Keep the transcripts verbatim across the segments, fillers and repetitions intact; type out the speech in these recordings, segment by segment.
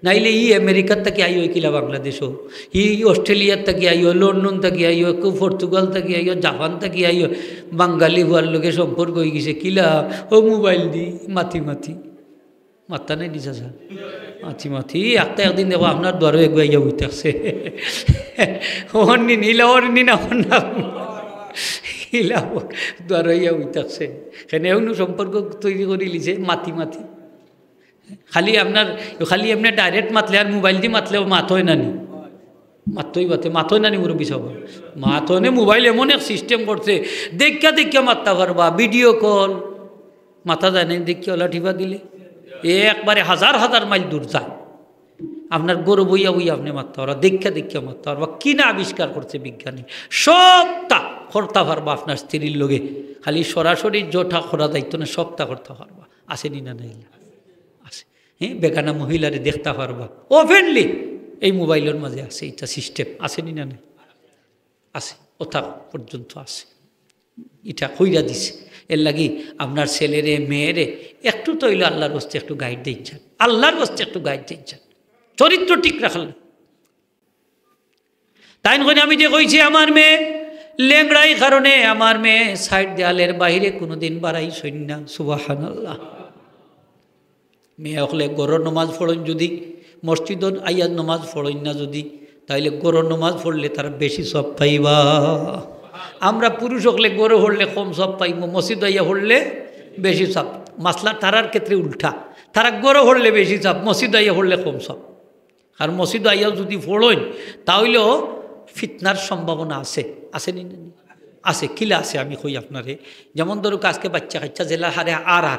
নাইলে ই আমেরিকার থাকি আইও কিলা বাংলাদেশো, ই অস্ট্রেলিয়ার থাকি আইও, লন্ডন থাকি আইও, কেউ পর্তুগাল থাকি আইও, জাপান থাকি আইও, বাঙালি পুয়ার লগে সম্পর্ক অইগেছে কিলা, অউ মোবাইল দি মাতি মাতি। মাত্তা নাই নি চাচা? মাতি মাতি। একটা একদিন দেখবা আপনার দুয়ারো এগু আইয়া বই থাকছে। অর নি নি, ইলা অর নি না, অর না। ইলা দুয়ারো আইয়া বই থাকছে। কেনে অনো সম্পর্ক তৈরি করিলিছে মাতি মাতি। খালি আপনার, খালি এমনে direct মাতলে আর মোবাইল দি মাতলে মাত অয় না নি? মাততই বাতে, মাত অয় না নি মুরব্বি সাব? মাত অয় না। মোবাইল এমন এক system করছে, দেখিয়া দেখিয়া মাততা পারবা, video call। মাতা যায় না নি দেখিয়া, অলা টিপা দিলে একবারে হাজার হাজার মাইল দূর যায়। আপনার ঘরো বইয়া বইয়া আপনে মাততা পারবা, দেখিয়া দেখিয়া মাততা পারবা। কি না আবিষ্কার করছে বিজ্ঞানে, সবতা করতা পারবা আপনার স্ত্রীর লগে। খালি সরাসরি যেটা করা যাইতো না, সবতা করতা পারবা। আছে নি না নাই? আছে। হ্যাঁ, বেগানা মহিলারে দেখতা পারবা openly। এই মোবাইলর মাঝে আছে, ইটা system। আছে নি না নাই? আছে, অতা পর্যন্ত আছে। ইটা কইরা দিছে। এরলাগি আপনার ছেলেরে, মেয়েরে একটু তো অইলো আল্লাহর ওয়াস্তে একটু guide দেইন চান, আল্লাহর ওয়াস্তে একটু guide দেইন চান, চরিত্র ঠিক রাখলে। তাইন কইন, "আমি যে কইছি আমার মেয়ে লেংড়া, ই কারণে আমার মেয়ে side দেয়ালের বাইরে কুনুদিন বাড়াইছইন না।" সুবহানাল্লাহ। মেয়ে অকলে ঘরো নমাজ পড়ইন যুদি, মসজিদো আইয়া নমাজ পড়ইন না যুদি, তাইলে ঘরো নমাজ পড়লে তারা বেশি সওয়াব পাইবা। আমরা পুরুষ অকলে ঘরো পড়লে কম সওয়াব পাইমু, মসজিদো আইয়া পড়লে বেশি সওয়াব। মাসলা তারার ক্ষেত্রে উল্টা, তারা ঘরো পড়লে বেশি সওয়াব, মসজিদো আইয়া পড়লে কম সওয়াব। আর মসজিদো আইয়াও যুদি পড়ইন, তাইলেও ফিতনার সম্ভাবনা আছে। আছে নি না নি? আছে। কিলা আছে আমি কই আপনারে। যেমন ধরুক, আজকে বাচ্চা কাচ্চা যেলা হারে আর আর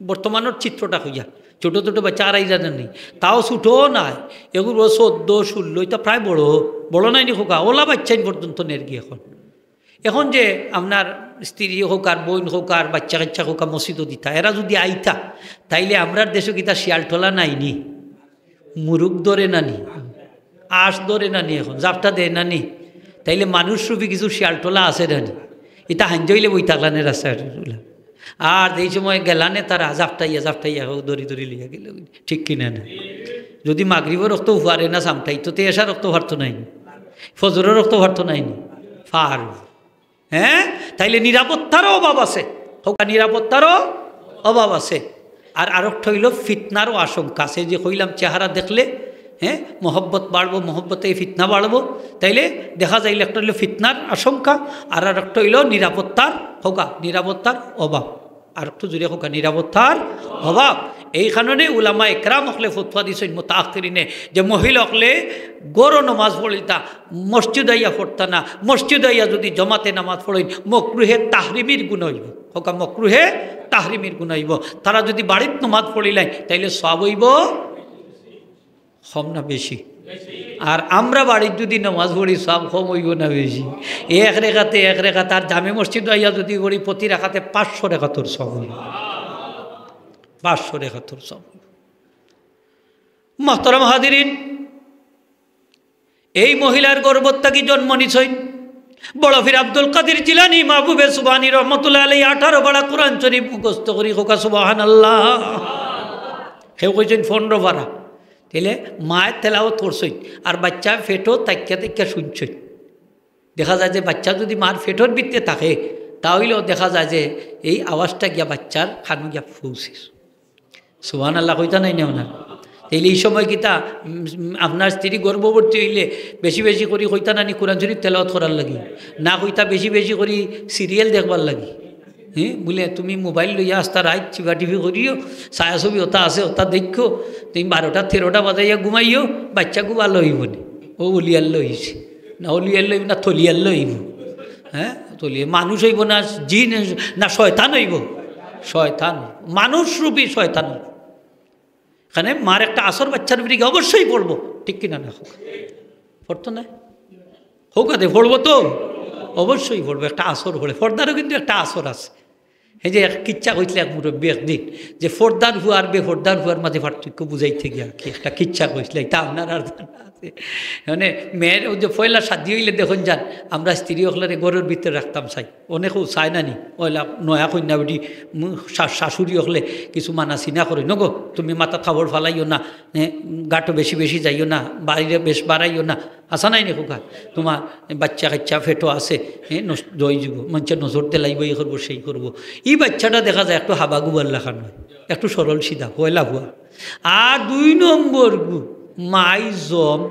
বর্তমানর চিত্রটা কইয়া, ছোট ছোট বাচ্চা আড়াই জানা নেই, তাও ছোট নাই, এগুলো চোদ্দ, ষোলো, ইতা প্রায় বড়, বড় নায় নি খোকা, অলা বাচ্চাইন পর্যন্ত নেরগি এখন। এখন যে আপনার স্ত্রী খোকা, বইন খোকা, বাচ্চা কাচ্চা খোকা মসজিদো দিতা, এরা যুদি আইতা, তাইলে আমরার দেশো কিতা শিয়ালটলা নাই নি? মুরুগ ধরে না নি? আঁশ ধরে না নি? এখন জাপটা দেয় না নি? তাইলে মানুষ রূপী কিছু শিয়ালটলা আছে না নি? ইতা হাইঞ্জা অইলে বই থাকলা নে রাস্তাঘাটে। আর যেই সময় গেলা নে তারা জাপটাইয়া জাপটাইয়া হোক দড়ি দড়ি লইয়া গেল, ঠিক কিনা না? যুদি মাগরিবর রক্ত ফারে না সামটাই, তো তে এশার রক্ত ফারতো নায় নি, ফজরর রক্ত ফারতো নায় নি, ফার। হ্যাঁ, তাইলে নিরাপত্তারও অভাব আছে, খোকা, নিরাপত্তারও অভাব আছে। আর আরেকটা অইলো ফিতনারও আশঙ্কা আছে, যে কইলাম চেহারা দেখলে, হ্যাঁ, মহব্বত বাড়বো, মহব্বতে ফিতনা বাড়বো, তাইলে দেখা যাইলে একটা অইলো ফিতনার আশঙ্কা, আর আরেকটা অইলো নিরাপত্তার, খোকা, নিরাপত্তার অভাব। আর একটু জোরে খোকা, নিরাপত্তার অভাব। এই কারণে উলামা একরাম অকলে ফতোয়া দিছইন মুতাআখিরিনে যে মহিলা অকলে ঘরো নমাজ পড়িতা, মসজিদ আইয়া পড়তা না, মসজিদ আইয়া যুদি জমাতে নামাজ পড়ইন মকরুহে তাহরিমির গুনা অইবো। খোকা, মকরুহে তাহরিমির গুনা অইবো। তারা যুদি বাড়িত নমাজ পড়িলাইন তাইলে সওয়াব অইবো কম না বেশি? আর আমরা বাড়িত যুদি নমাজ পড়ি, সওয়াব কম অইবো না বেশি? এক রেকাতে এক রেকাত, আর জামে মসজিদ আইয়া যুদি পড়ি, প্রতি রেকাতে পাঁচশো রেকাতর সওয়াব অইবো, পাঁচশো রেকাতর সওয়াব অইবো। মুহতারাম হাজিরিন, এই মহিলার গর্ভ থাকি জন্ম নিছইন বড় পীর আব্দুল কাদির জিলানী মাহবুবে সুবহানী রহমতুল্লাহ আলাইহি আঠারো পারা কোরআন শরীফ মুখস্থ করি, খোকা সুবহানাল্লাহ। কেউ কইছইন পনেরো পারা। তাইলে মায়ে তেলাওয়াত করছইন, আর বাচ্চা পেটো থাকিয়া থাকিয়া শুনছইন। দেখা যায় যে বাচ্চা যুদি মার পেটর ভিতরে থাকে, তাইলেও দেখা যায় যে এই আওয়াজটা গিয়া বাচ্চার কানো গিয়া পৌঁছের। সুবহানাল্লাহ কইতা নায় নি আপনারা? তাইলে এই সময় কিতা, উম, আপনার স্ত্রী গর্ভবতী অইলে বেশি বেশি করি কইতা না নি কোরআন শরীফ তেলাওয়াত করার লাগি? না কইতা বেশি বেশি করি serial দেখবার লাগি? হ্যাঁ, বুলে, "তুমি মোবাইল লইয়া আস্তা রাইত চিপা টিপি করিও, ছায়াছবি অতা আছে, অতা দেখিও, তুমি বারোটা তেরোটা বাজাইয়া ঘুমাইও, বাচ্চাগু ভালা অইবো নি।" ও অলি আল্লাহ অইছে। না অলি আল্লাহ অইবো না, তলি আল্লাহ অইবো। হ্যাঁ, তলি মানুষ অইবো না, জিন না শয়তান অইবো? শয়তান, মানুষ রূপী শয়তান অইবো। এখানে মার একটা আসর বাচ্চার উপরে গিয়া অবশ্যই পড়বো, ঠিক কিনা না? হোক, পড়তো না? হোক আদে পড়বো তো, অবশ্যই পড়বো, একটা আসর পড়ে। পর্দারও কিন্তু একটা আসর আছে। এই যে এক কিচ্ছা কইছিল এক মুরব্বী একদিন, যে পর্দার ফুয়া আর বেপর্দার ফুয়ার মাঝে পার্থক্য বুঝাইতে গিয়া কি একটা কিচ্ছা কইছিল, এটা আপনার আর জানা আছে। মানে মেয়ের ওই যে পয়লা শাদি অইলে দেখইন যান, আমরা স্ত্রী অকলরে ঘরর ভিতরে রাখতাম চাই, অনেকেউ চায় না নি। অইলা নয়া কইন্যা বেটি, উম, শা-, শাশুড়ি অকলে কিছু মানা চিনা করইন, "নগো, তুমি মাথাত কাপড় ফালাইও না, হ্যাঁ, ঘাটো বেশি বেশি যাইও না, বাইরে বেশ বাড়াইও না।" আছা নায় নি কউক্কা? তুমার বাচ্চা কাচ্চা পেটো আছে, হ্যাঁ, নষ্ট অইযিবো, মানষে নজর দিলাইবো, ই করবো, সেই করবো। ই বাচ্চাটা দেখা যায় একটু হাবাগুবার লাখান অয়, একটু সরল সিধা, পয়লা পুয়া। আর দুই নম্বর গু, মাই জম,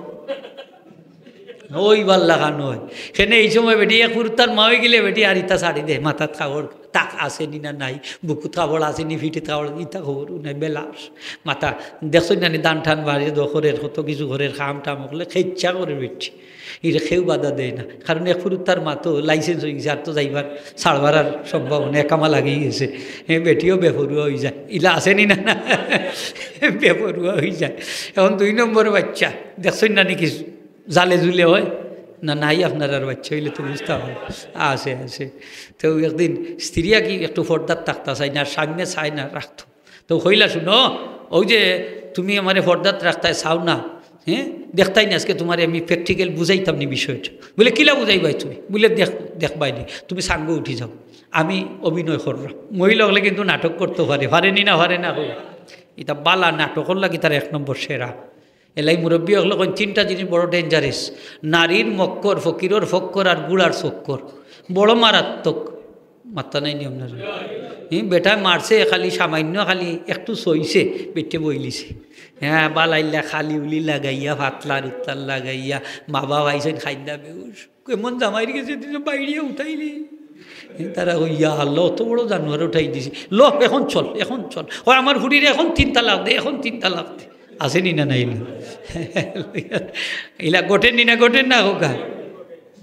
অইবার লাখান অয়। কেনে ই সময় বেটি এক ফুরুত তার মা অইগেলে বেটি আর ইতা ছাড়ি দে, মাথাত কাপড় তাক আছে নি না নাই, বুকুত কাপড় আছে নি, ফিঠিত কাপড়, ইতা খবরও নাই, বেলাস। মাথা দেখছইন না নি, ধান টান বাড়ে, দখরের কত কিছু করের, কাম টাম অকলে খেচ্ছা করে বেটি। ইরে কেউ বাধা দেয় না, কারণ এক ফুরুত তার মা তো license অইগেছে, আর তো যাইবার ছাড়বার আর সম্ভাবনা, একামা লাগি গেছে। হ্যাঁ, বেটিও বেপরুয়া অইযায়, ইলা আছে নি না, না? বেপরুয়া অইযায়। এখন দুই নম্বর বাচ্চা, দেখছইন না নি কিছু জালে জুলে অয় না, নাই আপনারার বাচ্চা অইলে তো বুঝতাম। আছে, আছে। তো একদিন স্ত্রী আর কি একটু পর্দাত থাকতা চায় না, আর সামনে চায় না রাখতো। তো কইলা, "শুনো, ওই যে তুমি আমারে পর্দাত রাখতায় চাও না, হ্যাঁ, দেখতায় নি আজকে তুমারে আমি practical বুঝাইতাম নি বিষয়টা।" বুলে, "কিলা বুঝাইবায় তুমি?" বুলে, "দেখ, দেখবায় নি, তুমি সাঙ্গো উঠি যাও, আমি অভিনয় কররাম।" মহিলা অকলে কিন্তু নাটক করতো পারে, পারে নি না, পারে না? ইতা বালা নাটকর লাগি তারা এক নম্বর সেরা। এলাই মুরব্বি অকলে কইন, তিনটা জিনিস বড় dangerous, নারীর মক্কর, ফকিরর ফক্কর আর গুড়ার চক্কর। বড় মারাত্মক। মাত্তা নাই নিয়ম না। হি, বেটায় মারছে খালি সামান্য, খালি একটু সইছে, বেটে বইলিছে। হ্যাঁ, বালাইল্লা খালি উলি লাগাইয়া, ফাতলা রুতলা লাগাইয়া, মা বাপ আইছইন খাইন্দা বেউস। কেমন জামাইর গেছে দিন বাইরিয়া উঠাইলি। তারা কই, "ইয়া আল্লাহ, অত বড় জানোয়ার উঠাই দিছি। ল, এখন চল, এখন চল। ওই আমার ফুড়িরে এখন তিন তালাক দে, এখন তিন তালাক দে।" আছে নি না নাই? ইলা ঘটের নি না, ঘটের না কউক্কা?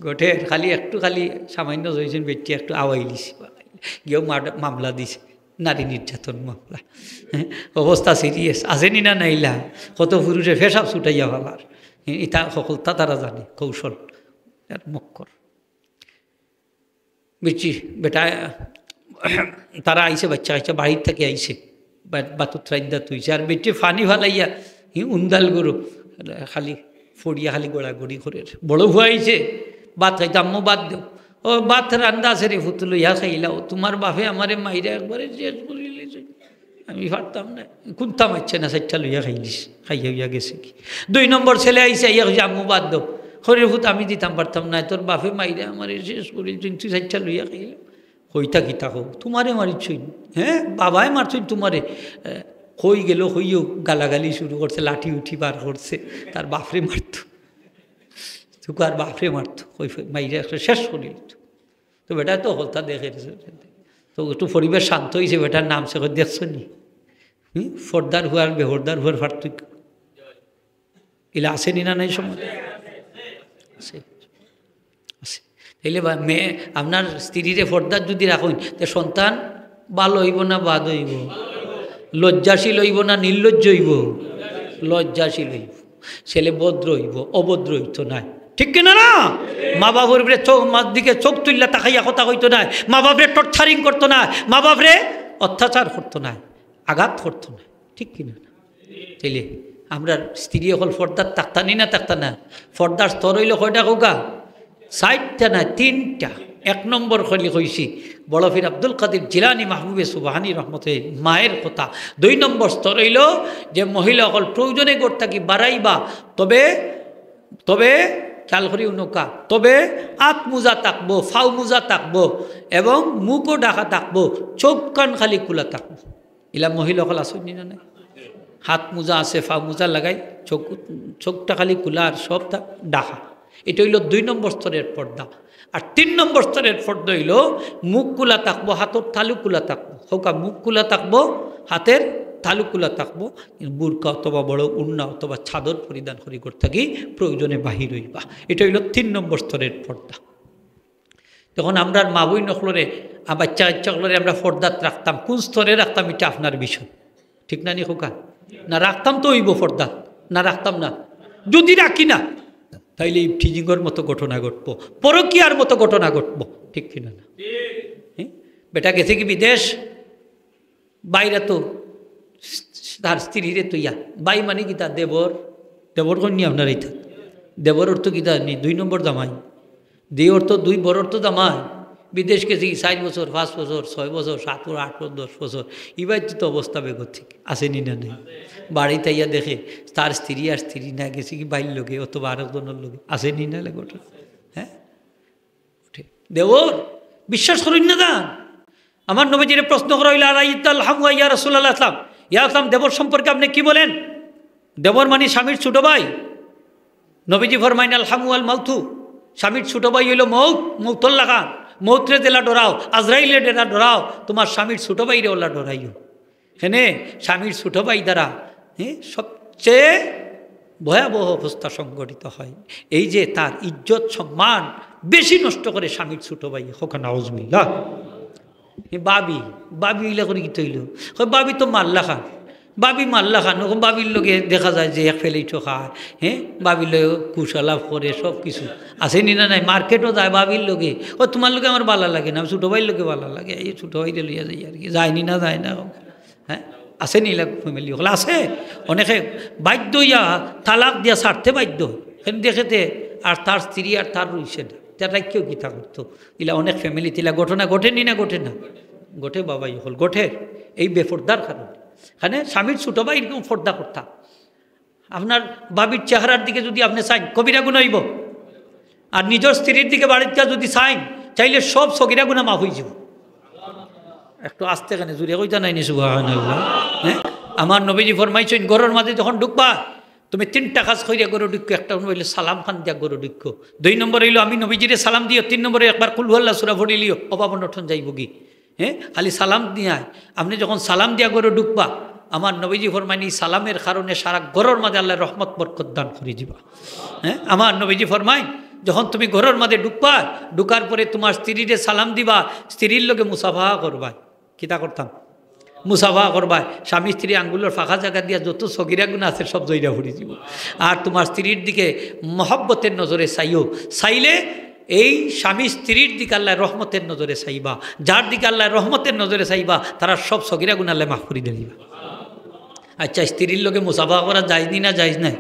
ঘটের। খালি একটু, খালি সামান্য জইছেন বেটি একটু আওয়াইলিছি। গিয়েও মাড-, মামলা দিছে, নারী নির্যাতন মামলা। অবস্থা serious। আছে নি না নাইলা? কত পুরুষে পেশাব ছুটাইয়া ফালার। ইতা হকলতা তারা জানে, কৌশল। আর মক্কর। বুঝছি, বেটা, তারা আইছে, বাচ্চা কাচ্চা বাড়ির থাকি আইছে, বা-, বাতুত রাইন্দা তুইছে, আর বেটি পানি ফালাইয়া, হি, উন্দাল গরু, খালি ফড়িয়া খালি গড়াগড়ি করের। বড় পুয়া আইছে, ভাত খাইতো, "আম্মু, ভাত দেও।" "ও, ভাত রান্দা আছে রে ফুত, লইয়া খাইলাও। তুমার বাপে আমারে মাইরা একবারে শেষ করিলিছে।" আমি পারতাম না। কুন্তা মারছে না, চাইরটা লইয়া খাইলিছে, খাইয়া অইয়া গেছেগি। দুই নম্বর ছেলে আইছে, আইয়া কইছে, "আম্মু, ভাত দেও।" "হরে ফুত, আমি দিতাম পারতাম না, তোর বাপে মাইরা আমারে শেষ করিলিছে, তুই চাইরটা লইয়া খাইলাও।" কইতা কিতা কও? তুমারে মারিছইন, হ্যাঁ? বাবায় মারছইন তুমারে। এ, কই গেল, কইও গালাগালি শুরু করছে, লাঠি উঠি বার করছে, তার বাপরে মারতো। তুকার বাপরে মারতো, কই ফে-, মাইরা একটা শেষ করিলিতো। তো বেটা তো হকলতা দেখে। তো একটু পরিবেশ শান্ত অইছে, বেটার নামছে, কই, "দেখছো নি? হুম? পর্দার পুয়ার, বেপর্দার পুয়ার পার্থক্য।" ইলা আছে নি না নাই সমাজে? আছে। আছে। তাইলে বা-, মেয়ে, আপনার স্ত্রীরে পর্দাত যুদি রাখইন, তে সন্তান ভালো অইবো না বাদ অইবো? লজ্জাশীল অইবো না নির্লজ্জ অইবো? লজ্জাশীল অইবো। ছেলে ভদ্র অইবো, অভদ্র অইতো নায়। ঠিক কিনা না? মা বাপর উপরে চোখ, মার দিকে চোখ তুলিয়া তাকাইয়া কথা কইতো নায়, মা বাপরে torturing করতো নায়, মা বাপরে অত্যাচার করতো নায়, আঘাত করতো নায়। ঠিক কিনা না? তাইলে আমরার স্ত্রী অকল পর্দাত থাকতা নি না থাকতা না? পর্দার স্তর অইলো কয়টা কউক্কা? চাইরটা না, তিনটা। এক নম্বর খালি কইছি, বড় পীর আব্দুল কাদির জিলানী মাহবুবে সুবহানী রহমতে মায়ের কথা। দুই নম্বর স্তর অইলো যে মহিলা অকল প্রয়োজনে ঘর থাকি বারাইবা, তবে, তবে খেয়াল করি উনুকা, তবে আত মুজা থাকবো, ফাও মুজা থাকবো এবং মুখও ঢাকা থাকবো, চোখ কান খালি খুলা থাকবো। ইলা মহিলা অকল আছইন নি না নাই? হাত মুজা আছে, ফাও মুজা লাগাই, চোখ, চোখটা খালি খুলা আর সবটা ঢাকা। ইটা অইলো দুই নম্বর স্তরের পর্দা। আর তিন নম্বর স্তরের পর্দা অইলো মুখ খুলা থাকবো, হাতর তালু খুলা থাকবো। কউক্কা, মুখ খুলা থাকবো, হাতের তালু খুলা থাকবো, বুরকা অথবা বড় উন্না অথবা চাদর পরিধান করি ঘর থাকি প্রয়োজনে বাহির অইবা। ইটা অইলো তিন নম্বর স্তরের পর্দা। তখন আমরার মা বইন অকলরে, আ, বাচ্চা কাচ্চা অকলরে আমরা পর্দাত রাখতাম, কুন স্তরে রাখতাম, ইটা আপনার বিষয়। ঠিক না নি কউক্কা? না রাখতাম তো অইবো পর্দাত, না রাখতাম না। যুদি রাখি না, তাইলে ইভটিজিংর মতো ঘটনা ঘটবো, পরকিয়ার মতো ঘটনা ঘটবো। ঠিক কিনা না? হ্যাঁ? বেটা গেছেগি বিদেশ, বাইরে তো তার স্ত্রীরে থইয়া, ভাই মানে কিতা, দেবর, দেবর কইন নি আপনার ইতা? দেবর অর্থ কিতা নি? দুই নম্বর জামাই। দেওর তো দুই, বরর তো জামাই। বিদেশ গেছে কি চাইর বছর, পাঁচ বছর, ছয় বছর, সাত বছর, আট বছর, দশ বছর। ইবার তো অবস্থা বেগতিক। আছে নি না নাই? বাড়িত আইয়া দেখে তার স্ত্রী আর স্ত্রী না, গেছে কি বাইর লগে অথবা আরক জনর লগে। আছে নি না লে ঘটনা? হ্যাঁ? উঠে। দেওর, বিশ্বাস করইন না জান। আমার নবীজিরে প্রশ্ন করা হইল, "আরাইতাল হামুয়া ইয়া রাসূলুল্লাহ ইসলাম, ইয়া ইসলাম, দেবর সম্পর্কে আপনি কি বলেন?" দেবর মানে স্বামীর ছোট ভাই। নবীজি ফরমাইন, "আল হামু আল মাউতু।" স্বামীর ছোট ভাই হইল মৌত, মৌতর লাখান। মৌতরে যেলা ডরাও, আজরাইলরে যেলা ডরাও, তোমার স্বামীর ছোট ভাইরে ওলা ডরাইও। এখানে স্বামীর ছোট ভাই দ্বারা, হ্যাঁ, সবচেয়ে ভয়াবহ অবস্থা সংঘটিত হয়। এই যে তার ইজ্জত সম্মান বেশি নষ্ট করে স্বামীর ছোট ভাই, হোক নাউজুবিল্লাহ। এ ভাবি, ভাবি ইলা করে কিতা অইল? কয়, "ভাবি তো মার লাখান, ভাবি মার লাখান।" ওরকম ভাবির লগে দেখা যায় যে এক প্লেটও খায়, হ্যাঁ, ভাবির লগে কুশালাপ করে, সব কিছু। আছে নি না নাই? মার্কেটও যায় ভাবির লগে, "ও তোমার লগে আমার ভালা লাগে না, আমি ছোট ভাইর লগে ভালা লাগে, এই ছোট ভাইরে লইয়া যাই আর কি, যায়নি না যায় না।" হ্যাঁ, আছে নি ইলা ফ্যামিলি অকল? আছে। অনেকে বাধ্য হইয়া তালাক দিয়া ছাড়তে বাধ্য। এখানে দেখেতে আর তার স্ত্রী আর তার রইছে না। তারা কেউ কিতা করতো? ইলা অনেক ফ্যামিলিত ইলা ঘটনা ঘটে নি না ঘটে না? ঘটে বাবাই অকল, ঘটে। এই বেপর্দার কারণে। এখানে স্বামীর ছোট ভাই এরকম পর্দা করতা। আপনার ভাবির চেহারার দিকে যদি আপনি চাইন, কবিরা গুনাহ হইব। আর নিজর স্ত্রীর দিকে বাড়িত যদি চাইন, চাইলে সব সগিরা গুনাহ মাফ হয়ে যাব। একটু আস্তে কেনে, জুরে কইতা নাই নি সুবহানাল্লাহ? হ্যাঁ? আমার নবীজি ফরমাইছেন, ঘরর মাঝে যখন ঢুকবা, তুমি তিনটা কাজ কইরা ঘরো ঢুকো। একটা হইল সালাম খান দিয়া ঘরো ঢুকো। দুই নম্বর হইল আমি নবীজিরে সালাম দিও। তিন নম্বরে একবার কুল হুয়াল্লাহ সূরা পড়িলিও, অভাব অনটন যাইবগি। হ্যাঁ, খালি সালাম দিয়া। আপনি যখন সালাম দিয়া ঘরো ঢুকবা, আমার নবীজি ফরমাইন, এই সালামের কারণে সারা ঘরর মাঝে আল্লাহ রহমত বরকত দান করে দিবা। হ্যাঁ, আমার নবীজি ফরমাইন, যখন তুমি ঘরর মাঝে ঢুকবা, ঢুকার পরে তোমার স্ত্রীরে সালাম দিবা, স্ত্রীর লগে মুসাফাহা করবা। কিতা করতাম? মুসাফাহা করবা। স্বামী স্ত্রী আঙ্গুলর ফাঁকা জায়গা দিয়া যত সগিরা গুনাহ আছে সব জইরা পড়ি দিব। আর তোমার স্ত্রীর দিকে মহব্বতের নজরে চাইও, চাইলে এই স্বামী স্ত্রীর দিকে আল্লাহ রহমতের নজরে চাইবা। যার দিকে আল্লাহ রহমতের নজরে চাইবা, তারা সব সগিরা গুনাহ আল্লাহ মাফ করে দিবা। আচ্ছা, স্ত্রীর লগে মুসাফা করা জায়েজ নি না জায়েজ নাই?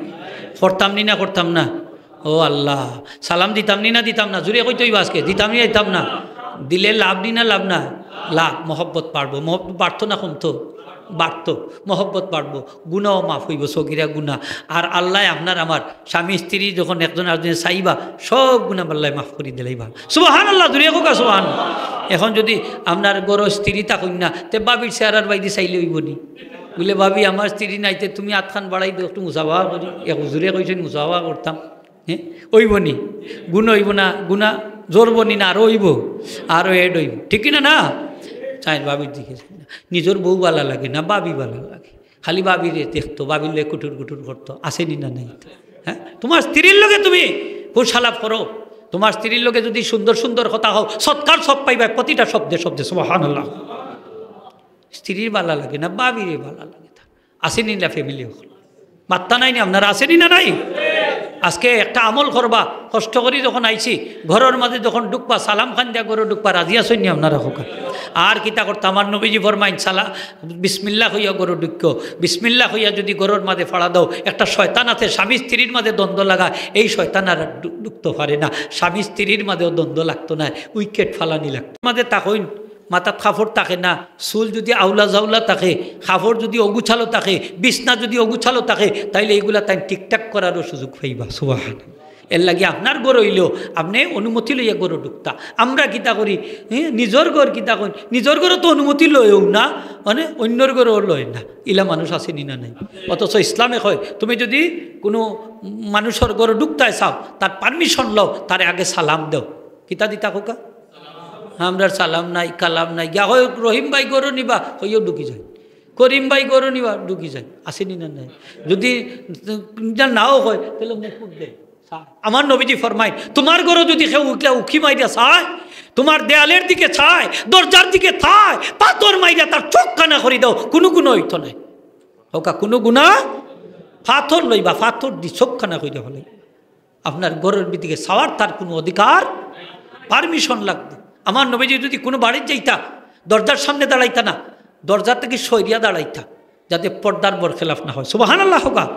করতাম নি না করতাম না? ও আল্লাহ, সালাম দিতাম নি না দিতাম না? জুরে কইতে হইবা আজকে, দিতাম নি না দিতাম না? দিলে লাভ নি না লাভ না? লাভ, মহব্বত বাড়বো। মহব্বত বাড়তো না কমতো? বাড়তো। মহব্বত বাড়বো, গুনাও মাফ হইব, সগিরা গুনাহ। আর আল্লাহ আপনার আমার স্বামী স্ত্রী যখন একজন আরেকজনে চাইবা, সব গুনাহ আল্লাহ মাফ করে দিলাইবা। সুবহানাল্লাহ, জুরে কউক্কা সুবহানাল্লাহ। এখন যদি আপনার ঘরো স্ত্রী থাকইন না, তে ভাবির চেহারার বাইদি চাইলে হইব নি? বুলে, "ভাবি, আমার স্ত্রী নাই, তে তুমি আতখান বাড়াই দেও, একটু মুসাফা করি।" এক হুজুরে কইছেন, মুসাফা করতাম। হ্যাঁ, হইব নি? গুনাহ হইব না? গুনাহ জরব নি না, আরো হইব, আরো এড হইব, ঠিক কি না? না, চাই ভাবির দিকে চাই না। নিজর বউ ভালা লাগে না, ভাবি ভালা লাগে। খালি ভাবিরে দেখতো, ভাবির লগে কুটুর কুটুর করতো, আছে নি না নাই? হ্যাঁ, তোমার স্ত্রীর লগে তুমি কুশালাপ করো, তোমার স্ত্রীর লগে যদি সুন্দর সুন্দর কথা কও, সৎকার সব পাইবা প্রতিটা শব্দে শব্দে। সুবহানাল্লাহ। স্ত্রীর ভালা লাগে না, ভাবিরে ভালা লাগে। তার আছে নি না ফ্যামিলি অকল? মাত্তা নাই নি আপনারা, আছে নি না নাই? আজকে একটা আমল করবা, কষ্ট করি যখন আইছি, ঘরর মাঝে যখন ঢুকবা, সালাম খান দিয়া ঘরো ঢুকবা, রাজি আছইন নি আপনারা কউক্কা? আর কিতা করতা? আমার নবীজি ফরমাইন, সালা-, বিসমিল্লাহ কইয়া ঘরো ঢুকো। বিসমিল্লাহ কইয়া যদি ঘরর মাঝে ফাড়া দাও, একটা শয়তান আছে স্বামী স্ত্রীর মাঝে দ্বন্দ্ব লাগা, এই শয়তান আর ঢু-, ঢুকতো পারে না। স্বামী স্ত্রীর মাঝেও দ্বন্দ্ব লাগতো না, উইকেট ফালানি লাগতো। মাঝে থাকইন, মাথাত কাপড় থাকে না, চুল যদি আউলা জাউলা থাকে, কাপড় যদি অগুছালো থাকে, বিছনা যদি অগুছালো থাকে, তাইলে এইগুলা তাই ঠিকঠাক করারও সুযোগ পাইবা। সুবহান। এর লাগি আপনার ঘর হইলেও আপনি অনুমতি লইয়া ঘরো ঢুকতা। আমরা কিতা করি, হ্যাঁ, নিজর ঘর কিতা করি, নিজর ঘরো তো অনুমতি লয়ও না, মানে অন্যর ঘরও লয় না, ইলা মানুষ আছে নি না নাই? অথচ ইসলামে কয়, তুমি যদি কোনো মানুষর ঘরো ঢুকতায় চাও, তার পারমিশন লও, তারে আগে সালাম দেও। কিতা দিতা কউক্কা? আমরার সালাম নাই, কালাম নাই। গিয়া কয়, "রহিম ভাই ঘরো নিবা?" কইও ঢুকি যায়। "করিম ভাই ঘরো নিবা?" ঢুকি যায়। আছে নি না নাই? যদি যা নাও কয়, তাইলে মুখ ফুট দেয়। আমার নবীজি ফরমাইন, তোমার ঘরো যদি কেউ উকিলা উকি মাইরা চায়, তোমার দেয়ালের দিকে চায়, দরজার দিকে চায়, পাথর মাইরা তার চোখ কানা করি দাও, কোনো গুনাহ হইতো নাই। কউক্কা, কোনো গুনাহ? পাথর লইবা, পাথর দি চোখ কানা করি দাও। আপনার ঘরর দিকে চাওয়ার তার কোনো অধিকার, পারমিশন লাগবো। আমার নবীজি যদি কোনো বাড়িত যাইতা, দরজার সামনে দাঁড়াইতা না, দরজা থাকি সরিয়া দাঁড়াইতা, যাতে পর্দার বরখেলাফ না হয়। সুবহানাল্লাহ কউক্কা।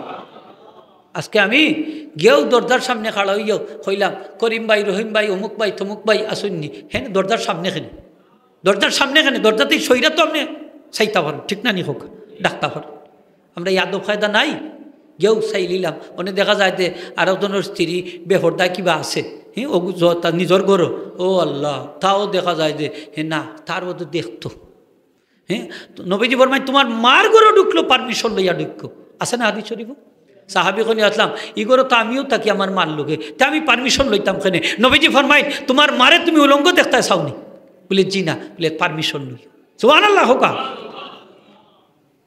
আজকে আমি গিয়াউ দরজার সামনে খাড়া অইয়াউ কইলাম, "করিম ভাই, রহিম ভাই, অমুক ভাই, তমুক ভাই আছইন নি?" হেন দরজার সামনে কেনে, দরজার সামনে কেনে, দরজাতেই সইরা তো আপনে চাইতা পারইন, ঠিক না নি কউক্কা? ডাকতা পারইন। আমরা এই আদব কায়দা নাই, গিয়াউ চাইলিলাম। অনে দেখা যায় যে আরকজনর স্ত্রী বেপর্দায় কিবা আছে, হ্যাঁ, অগু জ-, তার নিজর ঘরো, ও আল্লাহ, তাও দেখা যায় যে, হে না, তার মধ্যে দেখতো। হ্যাঁ, তো নবীজি ফরমাইন, "তুমার মার ঘরো ঢুকলেও permission লইয়া ঢুকো।" আছে না হাদিস শরীফো? সাহাবী কইন, "ইয়া রাসুলাল্লাহ, ই ঘরো তো আমিও থাকি আমার মার লগে, তে আমি permission লইতাম কেনে?" নবীজি ফরমাইন, "তুমার মারে তুমি উলঙ্গ দেখতায় চাও নি?" বুলে, "জি না।" বুলে, "Permission লইও।" সুবহানাল্লাহ কউক্কা।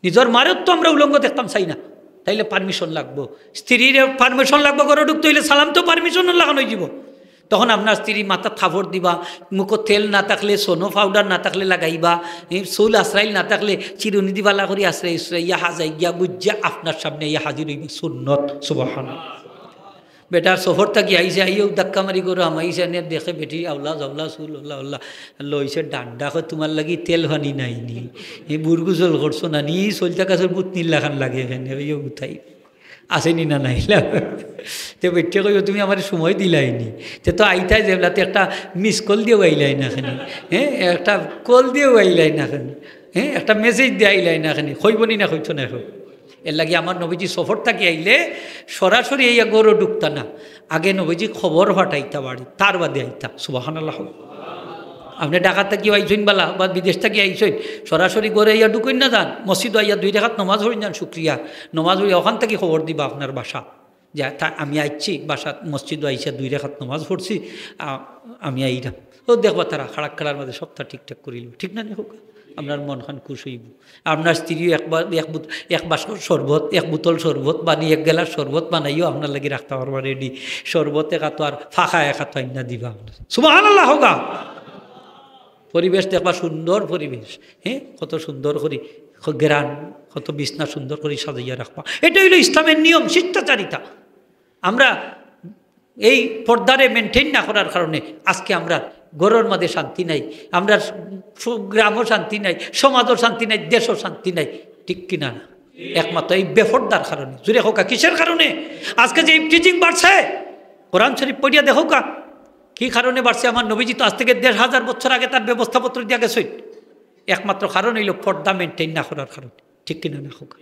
নিজর মারে তো আমরা উলঙ্গ দেখতাম চাই না, তাইলে permission লাগবো। স্ত্রীর permission লাগবো, ঘরো ঢুকতে অইলে সালাম তো permission লাখান অইযিবো। তখন আপনার স্ত্রী মাথাত কাপড় দিবা, মুখো তেল না থাকলে, সোনো powder না থাকলে লাগাইবা, এই চুল আশ্রাইল না থাকলে চিরুনি দি ভালা করি আশ্রাই আশ্রাইয়া হাজাই গিয়া গুজ্জা আপনার সামনে আইয়া হাজির অইবা। সুন্নত। সুবহানাল্লাহ। বেটার সফর থাকি আইছে, আইয়াউ ধাক্কা মারি ঘরো হামাইছে, আনিয়া দেখে বেটি আউলা জাউলা চুল আউলা আউলা লইছে ডান্ডা, কয়, "তুমার লাগি তেল পানি নাই নি? এই বুড় গোসল করছো না নি? চইলতা গাছর বুতনির লাখান লাগে কেনে?" অইও উঠাই। আছে নি না নাই? তে বেটিয়ে কইবো, "তুমি আমারে সময় দিলায় নি, তে তো আইতায় যেবলা, তে একটা miss call দিয়াউ আইলায় না কেনে? হ্যাঁ, একটা call দিয়াউ আইলায় না কেনে? হ্যাঁ, একটা message দিয়া আইলায় না কেনে?" কইবো নি না, কইতো না এখন? এরলাগি আমার নবীজি সফর থাকি আইলে সরাসরি আইয়া ঘরো ঢুকতা না, আগে নবীজি খবর পাঠাইতা বাড়িত, তার বাদে আইতা। সুবহানাল্লাহ। আপনে ঢাকা থাকি আইছইন বালা বা বিদেশ থাকি আইছইন, সরাসরি ঘরো আইয়া ঢুকইন না, যান মসজিদো আইয়া দুই রেকাত নমাজ পড়ইন, যান শুকরিয়া নমাজ পড়িয়া অখান থাকি খবর দিবা আপনার বাসাত যে, "তা আমি আইছি, বাসাত মসজিদো আইয়া দুই রেকাত নমাজ পড়ছি, আ-, আমি আইরাম।" তো দেখবা তারা খাড়া খাড়ার মাঝে সবটা ঠিকঠাক করিলিবো, ঠিক না নি কউক্কা? আপনার মনখান খুশ অইবো। আপনার স্ত্রীও এক বা-, এক বুত-, এক বাস্ক শরবত, এক বোতল শরবত বানি, এক গেলাস শরবত বানাইও আপনার লাগি রাখতা পারবা ready। শরবত এক আতো আর ফাঁকা এক আতো আইন্না দিবা আপনার। সুবহানাল্লাহ কউক্কা। পরিবেশ দেখবা, সুন্দর পরিবেশ, হ্যাঁ, কত সুন্দর করি খ-, ঘেরান, কত বিছনা সুন্দর করি সাজাইয়া রাখবা। এটা অইলো ইসলামের নিয়ম, শিষ্টাচারিতা। আমরা এই পর্দারে maintain না করার কারণে আজকে আমরার ঘরর মাঝে শান্তি নাই, আমরার স-, গ্রামও শান্তি নাই, সমাজও শান্তি নাই, দেশও শান্তি নাই, ঠিক কি না? একমাত্র এই বেপর্দার কারণে। জুরে কউক্কা, কিসের কারণে? আজকে যে ইফটিজিং বাড়ছে, কোরআন শরীফ পড়িয়া দেখউক্কা, কি কারণে বাড়ছে? আমার নবীজি তো আজ থেকে দেড় হাজার বছর আগে তার ব্যবস্থাপত্র দিয়া গেছইন। একমাত্র কারণ অইলো পর্দা maintain না করার কারণে, ঠিক কি না নি কউক্কা?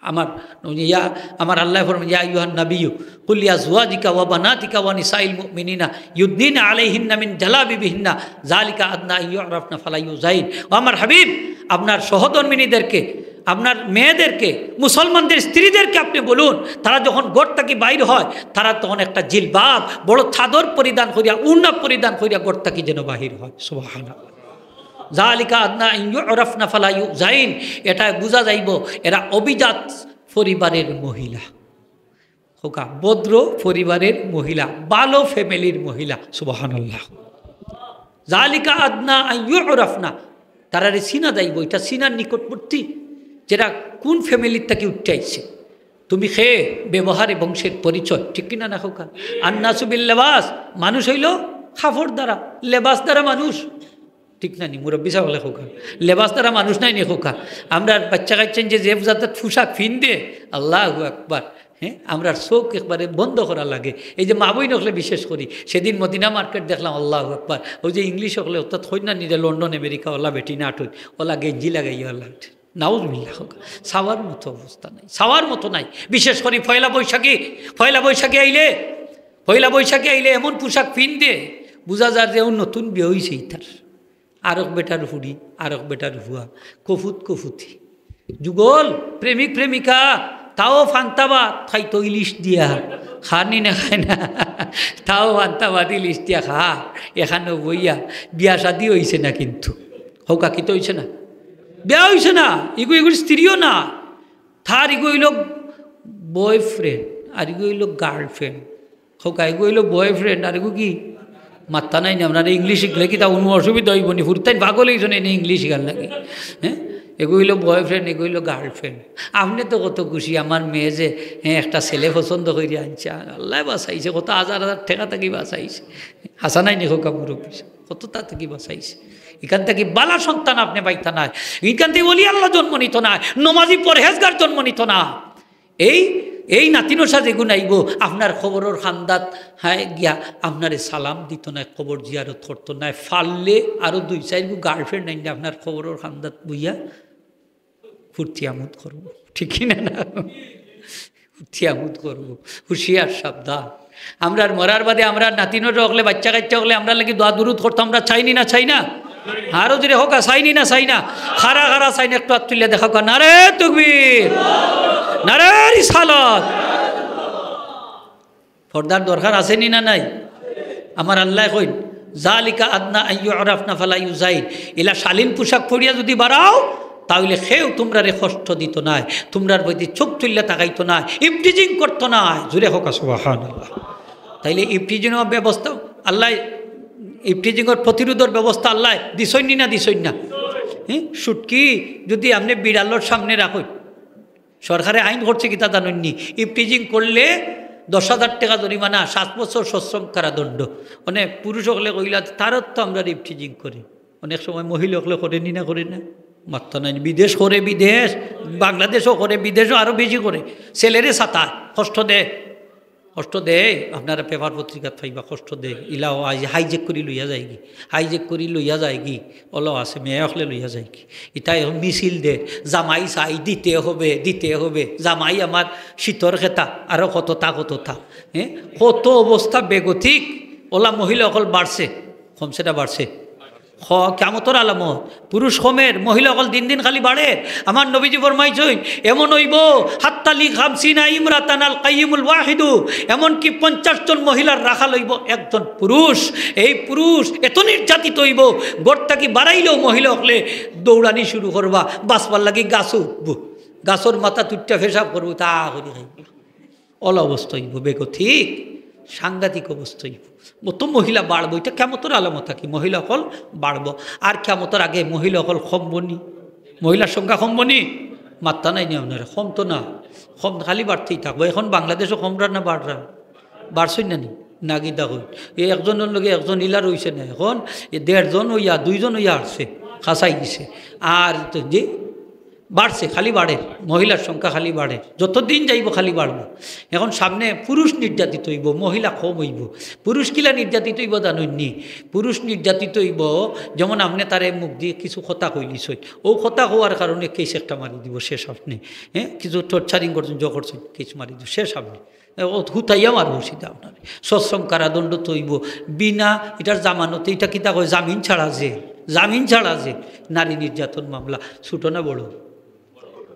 আমার, ইয়া, আমার আল্লায় ফরমাইন, "ইয়া আইয়ুহান নাবিয়্যু, কুল লিআজওয়াজিকা ওয়া বানাতিকা ওয়া নিসাইল মুমিনিনা ইউদনিনা আলাইহিন্না মিন জালাবিবিহিন্না, যালিকা আদনা আন ইউরাফনা ফালা ইউজাইন।" ও আমার হাবিব, আপনার সহধর্মিণীদেরকে, আপনার মেয়েদেরকে, মুসলমানদের স্ত্রীদেরকে আপনি বলুন, তারা যখন ঘর থাকি বাইর হয়, তারা তখন একটা জিলবাব, বড় চাদর পরিধান করিয়া, উড়না পরিধান করিয়া ঘর থাকি যেন বাহির হয়। সুবহানাল্লাহ। যালিকা আদনা আন ইউরাফনা ফালা ইউজাইন, এটা বুঝা যাইবো এরা অভিজাত পরিবারের মহিলা। কউক্কা, ভদ্র পরিবারের মহিলা, ভালো family-র মহিলা। সুবহানাল্লাহ। যালিকা আদনা আন ইউরাফনা, তারারে চিনা যাইবো, এটা চিনার নিকটবর্তী, যেটা কোন family-র থাকি উঠতে আইছে। তুমি কে, ব্যবহারে বংশের পরিচয়, ঠিক কি না নি কউক্কা? আন্নাসু বিল লেবাস, মানুষ অইলো কাপড় দ্বারা, লেবাস দ্বারা মানুষ, ঠিক না নি? মুরব্বি সাব অকলে কউক্কা, লেবাস দ্বারা মানুষ নায় নি কউক্কা? আমরার বাচ্চা কাচ্চাইন যে, যে জাতর পোশাক ফিন্দে, আল্লাহু আকবার, হ্যাঁ, আমরার চউখ একবারে বন্ধ করা লাগে। এই যে মা বইন অকলে বিশেষ করি, সেদিন মদিনা market দেখলাম, আল্লাহু আকবার, অউ যে English অকলে, অর্থাৎ কইন না নি যে লন্ডন আমেরিকা অলা বেটি না আটুন, অলা গেঞ্জি লাগাইয়া অলা আটুন। নাউজুবিল্লাহ কউক্কা। চাওয়ার মতো অবস্থা নাই, চাওয়ার মতো নাই। বিশেষ করি পয়লা বৈশাখে, পয়লা বৈশাখে আইলে, পয়লা বৈশাখে আইলে এমন পোশাক ফিন্দে, বুঝা যার যে অউ নতুন বিয়া অইছে ইতার। আরক বেটার ফুড়ি, আরক বেটার ফুয়া, কফুত কফুতি। যুগল, প্রেমিক প্রেমিকা, তাও পান্তা ভাত খাইতো ইলিশ দিয়া। খার নি না খায় না? তাও পান্তা ভাত ইলিশ দিয়া খা। এখানো বইয়া, বিয়া শাদি অইছে না কিন্তু। কউক্কা, কিতা অইছে না? বিয়া অইছে না, ইগু ইগুর স্ত্রীও না, তার ইগু অইলো boyfriend, আর ইগু অইলো girlfriend। কউক্কা, ইগু অইলো boyfriend, আর ইগু কি? মাত্তা নাই নি, আপনারা English শিখলে কিতা কুনু অসুবিধা অইবো নি? হুরুতাইন পাগল অইছইন নি English শিখার লাগি, হ্যাঁ? ইগু অইলো boyfriend, ইগু অইলো girlfriend। আপনে তো কত খুশি, আমার মেয়ে যে, হ্যাঁ, একটা ছেলে পছন্দ করিয়া আনছে, আল্লায় বাঁচাইছে, কত হাজার হাজার টেকা থাকি বাঁচাইছে। হাছা নায় নি কউক্কা মুরব্বি? কততা থাকি বাঁচাইছে। ইখান থাকি বালা সন্তান আপনে পাইতা নায়, ইখান থাকি ওলি আল্লাহ জন্ম নিতো নায়, নমাজি পরহেজগার জন্ম নিতো না। এই এই নাতিনশা যেগুন আইবো, আপনার কবরর কান্দাত, হ্যাঁ, গিয়া আপনারে সালাম দিতো নায়, কবর জিয়ারত করতো নায়, পারলে আরো দুই চাইরগু গার্লফ্রেন্ড আইনলে আপনার কবরর কান্দাত বইয়া ফুর্তি আমোদ করবো, ঠিক কি না? না, ফুর্তি আমোদ করবো, হুঁশিয়ার সাবধান। আমরার মরার বাদে আমরার নাতিনর অকলে, বাইচ্চা কাইচ্চা অকলে আমরার লাগি দোয়া দুরুদ করতো, আমরা চাইনি না, চাই না? আরো জোরে কউক্কা, চাইনি না, চাই না? কারা কারা চাইন একটু আত তুলিয়া দেখাউক্কা। নারে তকবীর, নারে রিসালাত। পর্দার দরকার আছে নি না নাই? আমার আল্লায় কইন, "জালিকা আদনা আন ইউরাফনা ফালা ইউজাইন।" ইলা শালীন পোশাক পরিয়া যুদি বারাও, তাইলে কেউ তুমরারে কষ্ট দিতো নায়, তুমরার প্রতি চউখ তুলিয়া তাকাইতো নায়, ইভটিজিং করতো নায়। জোরে কউক্কা সুবহানাল্লাহ। তাইলে ইভটিজিংর ব্যবস্থা আল্লায়, ইভটিজিংর প্রতিরোধর ব্যবস্থা আল্লায় দিছইন নি না দিছইন না? হ্যাঁ, শুটকি যুদি আপনে বিড়ালর সামনে রাখইন, সরকারে আইন করছে কিতা জানইন নি? ইভটিজিং করলে দশ হাজার টেকা জরিমানা, সাত বছর সশ্রম কারাদণ্ড। অনেক পুরুষ অকলে কইলা, "তারার তো আমরার ইভটিজিং করে।" অনেক সময় মহিলা অকলে করে নি না, করে না? মাত্তা নাই। বিদেশ করে, বিদেশ, বাংলাদেশও করে, বিদেশও আরো বেশি করে। ছেলেরে সাতায়, কষ্ট দেয়, কষ্ট দেয়। আপনারা পেপার পত্রিকাত পাইবা, কষ্ট দেয়। ইলাও আইজ হাইজেক করি লইয়া যায়গি, হাইজেক করি লইয়া যায়গি। অলাও আছে, মেয়ে অকলে লইয়া যায়গি। ইতা এখন মিছিল দে, জামাই চাই, দিতে হবে, দিতে হবে। জামাই আমার শীতর খেতা, আরো কততা কততা। হ্যাঁ, কত অবস্থা বেগতিক। অলা মহিলা অকল বাড়ছে, কমছে না বাড়ছে? খ-, কিয়ামতর আলামত। পুরুষ কমের, মহিলা অকল দিন দিন খালি বাড়ের। আমার নবীজি ফরমাইছইন, এমন অইবো, "হাত্তা লি খামসিনা ইমরাতান আল কাইয়িমুল ওয়াহিদু", এমনকি পঞ্চাশ জন মহিলার রাখাল অইবো একজন পুরুষ। এই পুরুষ এত নির্যাতিত অইবো, ঘর থাকি বারাইলেও মহিলা অকলে দৌড়ানি শুরু করবা, বাঁচবার লাগি গাছো উঠবো, গাছর মাথাত উঠিয়া পেশাব করবো, তা করি খাইবো। অলা অবস্থা অইবো, বেগতিক, সাংঘাতিক অবস্থা অইবো। অত মহিলা বাড়বো, ইটা কিয়ামতর আলামত থাকি, মহিলা অকল বাড়বো। আর কিয়ামতর আগে মহিলা অকল কমবো নি? মহিলার সংখ্যা কমবো নি? মাত্তা নাই নি আপনারা, কমতো না, কম, খালি বাড়তেই থাকবো। এখন বাংলাদেশও কমরা না বাড়রা? বাড়ছইন না নি? না কিতা কই? এই একজনর লগে একজন ইলা রইছে না, এখন এ দেড়জন অইয়া, দুইজন অইয়া আসছে, খাসাই দিছে। আর তো যে বাড়ছে, খালি বাড়ের, মহিলার সংখ্যা খালি বাড়ের, যতদিন যাইবো খালি বাড়বো। এখন সামনে পুরুষ নির্যাতিত অইবো, মহিলা কম অইবো। পুরুষ কিলা নির্যাতিত অইবো জানইন নি? পুরুষ নির্যাতিত অইবো, যেমন আপনে তারে মুখদি কিছু কথা কইলিছইন, অউ কথা কওয়ার কারণে কেস একটা মারি দিবো, শেষ আপনে। হ্যাঁ, কিছু টর্চারিং করছইন, জো করছইন, কেস মারি দিবো, শেষ আপনে। ও হুতাইয়া মারবো সিধা আপনারে। সশ্রম কারাদণ্ড তো অইবো। বিনা, ইটার জামানতে, ইটা কিতা কয়, জামিন ছাড়া জেল, জামিন ছাড়া জেল। নারী নির্যাতন মামলা, ছোট না বড়?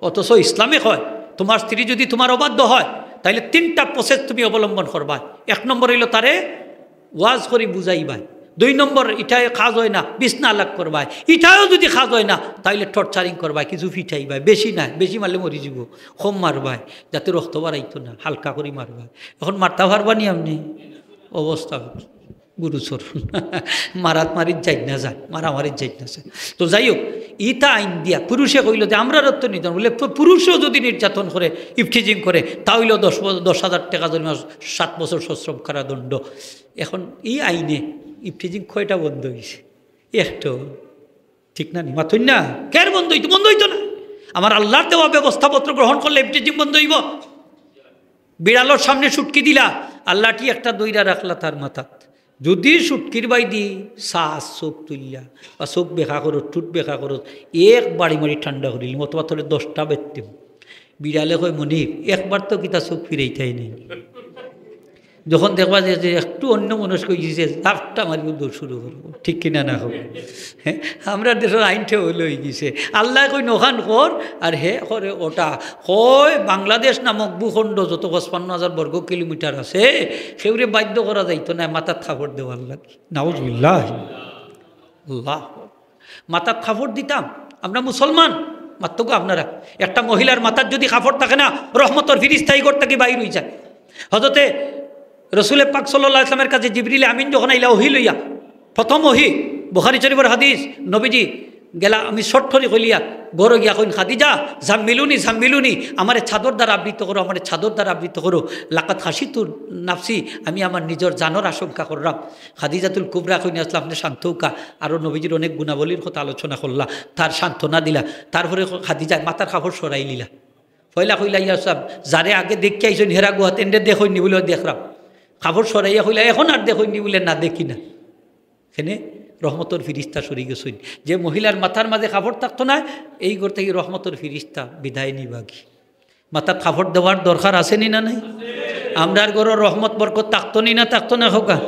অথচ ইসলামে কয়, তুমার স্ত্রী যুদি তুমার অবাধ্য হয়, তাইলে তিনটা প্রসেস তুমি অবলম্বন করবায়। এক নম্বর অইলো তারে ওয়াজ করি বুঝাইবায়, দুই নম্বর ইটায় কাজ অয় না, বিছনা আলাগ করবায়, ইটায়ও যুদি কাজ অয় না, তাইলে টর্চারিং করবায়, কিছু ফিটাইবায়, বেশি নায়, বেশি মারলে মরি যিবো, কম মারবায়, যাতে রক্ত বারাইতো না, হালকা করি মারবায়। এখন মারতা পারবা নি আপনে? অবস্থা গুরুতর। মারাত মারিত যাইন না যান, মারামারিত যাইন না যান। তো যাই হোক, ইতা আইন দিয়া পুরুষে কইলো যে আমরার তো নির্যাতন, বলে পু-, পুরুষও যুদি নির্যাতন করে, ইভটিজিং করে, তা অইলো দশ ব-, দশ হাজার টেকা জরিমানা, সাত বছর সশ্রম কারাদণ্ড। এখন ই আইনে ইভটিজিং কয়টা বন্ধ অইছে? একটাও। ঠিক না নি? মাতইন না? কের বন্ধ অইতো? বন্ধ অইতো না। আমার আল্লার দেওয়া ব্যবস্থাপত্র গ্রহণ করলে ইভটিজিং বন্ধ অইবো? বিড়ালর সামনে শুটকি দিলা, আর লাঠি একটা ধইরা রাখলা তার মাথাত। যুদি শুটকির বায়দি চাস চউখ তুলিয়া, বা চউখ বেকা করো, ঠুট বেকা করো, এক বাড়ি মারি ঠান্ডা করিলিমু, অথবা তোরে দশটা বেত্তিম। বিড়ালে কয়, "মনিব, একবার তো কিতা চউখ ফিরাইতায় নায়।" যখন দেখবা যে, যে একটু অন্যমনস্ক অইগেছে, লাফটা মারি দৌড় শুরু করবো। ঠিক কি না না কও? হ্যাঁ? আমরার দেশর আইন ঠেউল অইগেছে। আল্লায় কইন অখান কর, আর হে করে ওটা। কয়, বাংলাদেশ নামক ভূখণ্ড যত পঁচপান্ন হাজার বর্গ কিলোমিটার আছে, কেউরে বাধ্য করা যাইতো নায় মাথাত কাপড় দেওয়ার লাগি। নাউজুবিল্লাহ। আল্লাহ। মাথাত কাপড় দিতাম, আমরা মুসলমান, মাতউক্কা আপনারা। একটা মহিলার মাথাত যুদি কাপড় থাকে না, রহমতর ফিরিস্তা ই ঘর থাকি বাইর অইযায়। হজরতে রসুলে পাক সাল্লাল্লাহু আলাইহি ওয়াসাল্লামের কাছে জিবরিল আমিন যখন আইলা ওহী লইয়া, প্রথম ওহী, বুখারী শরীফর হাদিস, নবীজি গেলা, আমি শর্ট করি কইলিয়া, ঘরো গিয়া কইন, "খাদিজা, জাম্মিলুনি, জাম্মিলুনি, আমারে চাদর দ্বারা আবৃত করো, আমারে চাদর দ্বারা আবৃত করো। লাকাদ খাশিতু নাফসি, আমি আমার নিজর জানর আশঙ্কা কররাম।" খাদিজাতুল কুবরা কইন, "আসলে আপনে শান্ত অউক্কা।" আরো নবীজির অনেক গুণাবলীর কথা আলোচনা করলা, তার সান্ত্বনা দিলা। তারপরে খাদিজায় মাথার কাপড় সরাইলিলা। পয়লা কইলা, "ইয়া সাব, যারে আগে দেখিয়া আইছইন, হেরা গুয়াত এনরে দেখইননি?" বুলে, "দেখরাম।" কাপড় সরাইয়া কইলা, "এখন আর দেখইননি?" বুলে, "না, দেখি না।" এনে রহমতর ফিরিস্তা সরি গেছইন। যে মহিলার মাথার মাঝে কাপড় থাকতো না, এই ঘর থাকি রহমতর ফিরিস্তা বিদায় নিবাগি। মাথাত কাপড় দেওয়ার দরকার আছে নি না নাই? আমরার ঘরো রহমত বরকত থাকতো নি না, থাকতো না, কউক্কা?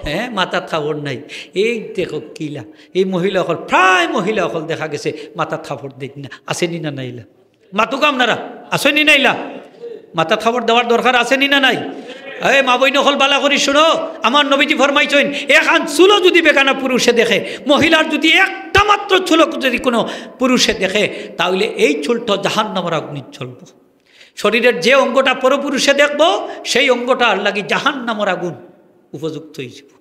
হ্যাঁ, মাথাত কাপড় নাই। এই দেখো কিলা, এই মহিলা অকল, প্রায় মহিলা অকল দেখা গেছে মাথাত কাপড় দেইন না, আছে নি না নাইলা? মাতউক্কা আপনারা, আছে নি নাইলা? মাথাত কাপড় দেওয়ার দরকার আছে নি না নাই? এ মা বইন অকল, বালা করি শুনো, আমার নবীজি ফরমাইছইন, এখান চুলও যদি বেগানা পুরুষে দেখে, মহিলার যদি একটা মাত্র চুলও যদি কোনো পুরুষে দেখে, তাহলে এই চুলটা জাহান্নামর আগুনে জ্বলবো। শরীরের যে অঙ্গটা পরপুরুষে দেখবো, সেই অঙ্গটার লাগি জাহান্নামর আগুন উপযুক্ত অইযিবো।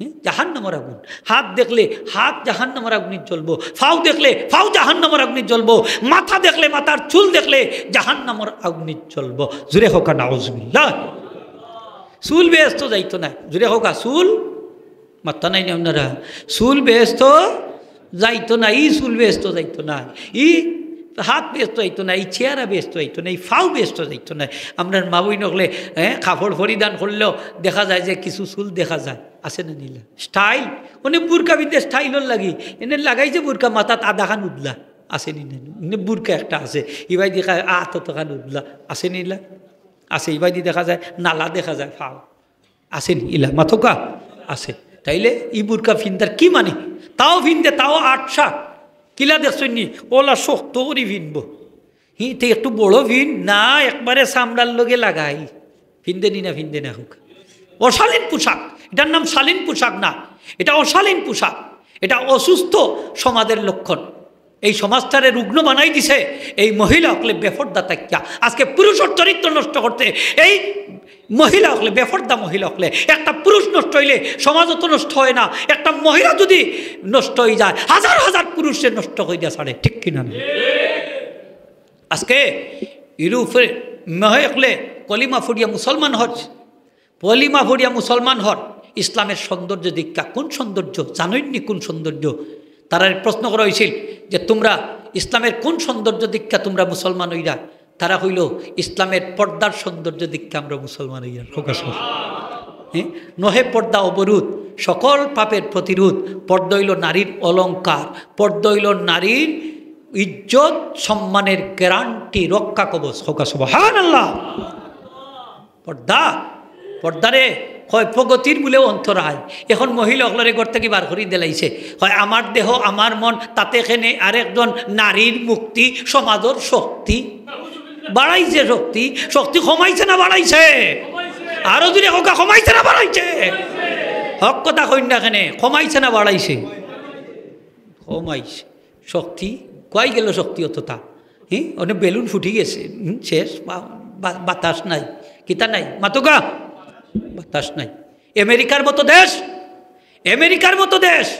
হুম? জাহান্নামর আগুন। হাত দেখলে হাত জাহান্নামর আগুনে জ্বলবো, ফাও দেখলে ফাও জাহান্নামর আগুনে জ্বলবো, মাথা দেখলে, মাথার চুল দেখলে জাহান্নামর আগুনে জ্বলবো। জুরে কউক্কা নাউজুবিল্লাহ। চুল বেহেস্তো যাইতো না। জুরে কউক্কা, চুল, মাত্তা নাই নি আপনারা? চুল বেহেস্তো যাইতো না, ই চুল বেহেস্তো যাইতো না, ই হাত বেহেস্তো যাইতো না, ই চেহারা বেহেস্তো যাইতো না, ই ফাও বেহেস্তো যাইতো না। আমরার মা বইন অকলে, হ্যাঁ, কাপড় পরিধান করলেও দেখা যায় যে কিছু চুল দেখা যায়, আছে না নাইলা? স্টাইল, অনে বুরকা পিন্দে স্টাইলর লাগি, এনে লাগাইছে বুরকা, মাথাত আধাখান উদলা, আছে নি না? এনে বুরকা একটা আছে, ইবায়দি দেখা যায় আত অতখান উদলা, আছে নি নাইলা? আছে, ইবায়দি দেখা যায় নালা দেখা যায় ফাও। আছে নি ইলা? মাতউক্কা আছে। তাইলে ই বুরকা ফিন্দার কি মানে? তাও ফিন্দে, তাও আটশা। কিলা দেখছইন নি? অলা শক্ত করি ফিনবো। হি, তে একটু বড় ফিন না, একবারে চামড়ার লগে লাগাই। ফিন্দে নি না, ফিন্দে না? কউক্কা। অশালীন পোশাক। এটার নাম শালীন পোশাক না, এটা অশালীন পোশাক। এটা অসুস্থ সমাজের লক্ষণ। এই সমাজটারে রুগ্ন বানাই দিছে এই মহিলা অকলে বেপর্দা থাকিয়া। আজকে পুরুষর চরিত্র নষ্ট করতে এই মহিলা অকলে, বেপর্দা মহিলা অকলে। একটা পুরুষ নষ্ট অইলে সমাজও তো নষ্ট হয় না, একটা মহিলা যদি নষ্ট অই যায়, হাজার হাজার পুরুষরে নষ্ট করিয়া ছাড়ে, ঠিক কিনা না? আজকে ইউরোপে মহিলা অকলে কলিমা পড়িয়া মুসলমান অর, কলিমা পড়িয়া মুসলমান অর, ইসলামের সৌন্দর্য দেখিয়া। কোন সৌন্দর্য? জানইন নি কোন সৌন্দর্য? তারারে প্রশ্ন করা অইছিল যে, "তুমরা ইসলামের কোন সৌন্দর্য দেখিয়া তুমরা মুসলমান অইরা?" তারা কইলো, "ইসলামের পর্দার সৌন্দর্য দেখিয়া আমরা মুসলমান অইরা।" কউক্কা সুবহানাল্লাহ। হ্যাঁ? নহে পর্দা অবরোধ, সকল পাপের প্রতিরোধ। পর্দা অইলো নারীর অলংকার, পর্দা অইলো নারীর ইজ্জত সম্মানের গ্যারান্টি, রক্ষা কবচ। কউক্কা সুবহানাল্লাহ। পর্দা, পর্দারে কয় প্রগতির মূলে অন্তরায়। এখন মহিলা অকলরে ঘর থাকি বার করি দিলাইছে। কয়, "আমার দেহ, আমার মন, তাতে কেনে আরেকজন নারীর মুক্তি, সমাজর শক্তি।" বাড়াইছে শক্তি, শক্তি কমাইছে না বাড়াইছে? আরো জুরে কউক্কা, কমাইছে না বাড়াইছে? হক কথা কইন না কেনে, কমাইছে না বাড়াইছে? কমাইছে। শক্তি, কই গেল শক্তি অতটা? হ্যাঁ, অনে বেলুন ফুটি গেছে, হুম, শেষ, বা-, বা-, বাতাস নাই, কিতা নাই, মাতউক্কা, বাতাস নাই। আমেরিকার মতো দেশ, আমেরিকার মতো দেশ,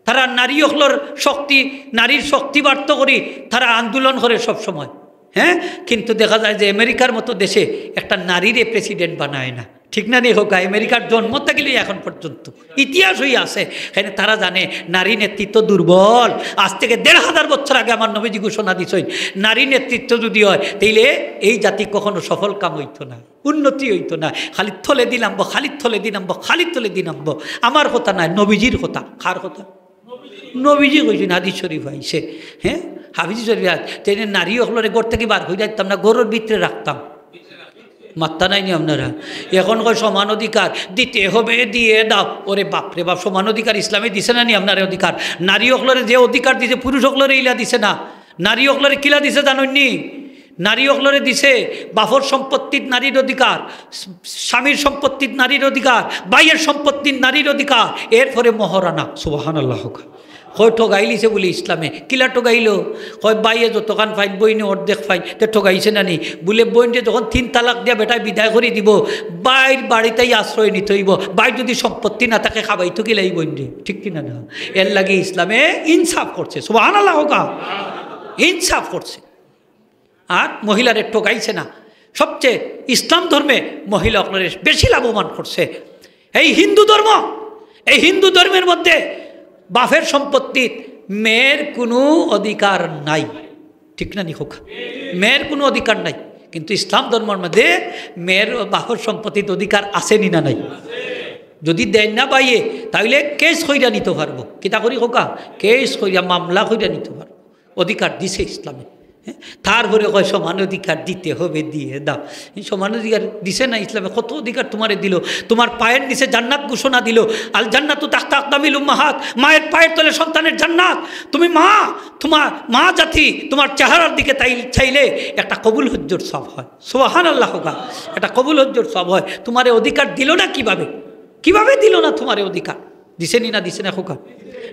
তারা নারী অকলর শক্তি, নারীর শক্তি বাড়তো করি তারা আন্দোলন করে সব সময়, হ্যাঁ। কিন্তু দেখা যায় যে আমেরিকার মতো দেশে একটা নারীরে প্রেসিডেন্ট বানায় না। ঠিক না নি কউক্কা? আমেরিকার জন্ম থাকি লইয়া এখন পর্যন্ত ইতিহাস অইয়া আছে। কেনে তারা জানে নারী নেতৃত্ব দুর্বল। আজ থেকে দেড় হাজার বছর আগে আমার নবীজি ঘোষণা দিছইন, নারী নেতৃত্ব যদি হয়, তাইলে এই জাতি কখনো সফল কাম অইতো না, উন্নতি অইতো না। খালি তলেদি লামবো, খালি তলেদি লামবো, খালি তলেদি লামবো। আমার কথা নায়, নবীজির কথা। কার কথা? নবীজি কইছইন, হাদিস শরীফ আইছে। হ্যাঁ, হাদিস শরীফ আইছে। তাইলে নারী অকলরে ঘর থাকি বার করি দিতাম না, ঘরর ভিতরে রাখতাম। মাত্তা নাই নি আপনারা? এখন কয় সমান অধিকার দিতে হবে, দিয়ে দাও। ওরে বাপ রে বাপ, সমান অধিকার ইসলামে দিছে না নি আপনারে অধিকার? নারী অকলরে যে অধিকার দিছে, পুরুষ অকলরে ইলা দিছে না। নারী অকলরে কিলা দিছে জানইন নি? নারী অকলরে দিছে বাপর সম্পত্তিত নারীর অধিকার, স্বামীর সম্পত্তিত নারীর অধিকার, ভাইয়ের সম্পত্তিত নারীর অধিকার, এরপরে মহরানা। সুবহানাল্লাহ কউক্কা। কয় ঠগাইলিছে বুলে ইসলামে। কিলা ঠগাইলো? কয় ভাইয়ে যতখান পাইন, বইনে অর্ধেক পাইন। তে ঠগাইছে না নি? বুলে বইনরে যখন তিন তালাক দিয়া বেটায় বিদায় করি দিবো, ভাইর বাড়িত আশ্রয় নিতো অইবো। ভাইর যদি সম্পত্তি না থাকে, খাবাইতো কিলা ই বইনরে? ঠিক কিনা না? এর লাগি ইসলামে ইনসাফ করছে। সুবহানাল্লাহ কউক্কা। ইনসাফ করছে। আর মহিলারে ঠগাইছে না। সবচেয়ে ইসলাম ধর্মে মহিলা অকলরে বেশি লাভবান করছে। এই হিন্দু ধর্ম, এই হিন্দু ধর্মের মধ্যে বাপর সম্পত্তিত মেয়ের কোনো অধিকার নাই। ঠিক না নি কউক্কা? মেয়ের কুনু অধিকার নাই, কিন্তু ইসলাম ধর্মর মধ্যে মেয়ের বাপর সম্পত্তিত অধিকার আছে নি না নাই? যদি দেয় না বাইয়ে, তাইলে কেস কইরা নিতো পারবো। কিতা করি কউক্কা? কেস কইরা, মামলা কইরা নিতো পারবো। অধিকার দিছে ইসলামে। হ্যাঁ? তারপরে কয়, "সমান অধিকার দিতে হবে, দিয়ে দাও।" এই সমান অধিকার দিছে না ইসলামে? কত অধিকার তুমারে দিল। তুমার পায়ের নিচে জান্নাত ঘোষণা দিল, "আল জান্নাতু তাহতা আকদামিল উম্মাহাত।" মায়ের পায়ের তলে সন্তানের জান্নাত। তুমি মা, তুমার মা জাতি, তুমার চেহারার দিকে তাই চাইলে একটা কবুল হজ্জর সওয়াব হয়। সুবহানাল্লাহ কউক্কা। একটা কবুল হজ্জর সওয়াব হয়। তুমারে অধিকার দিল না কিভাবে? কিভাবে দিল না তুমারে অধিকার? দিছে নি না দিছে না কউক্কা?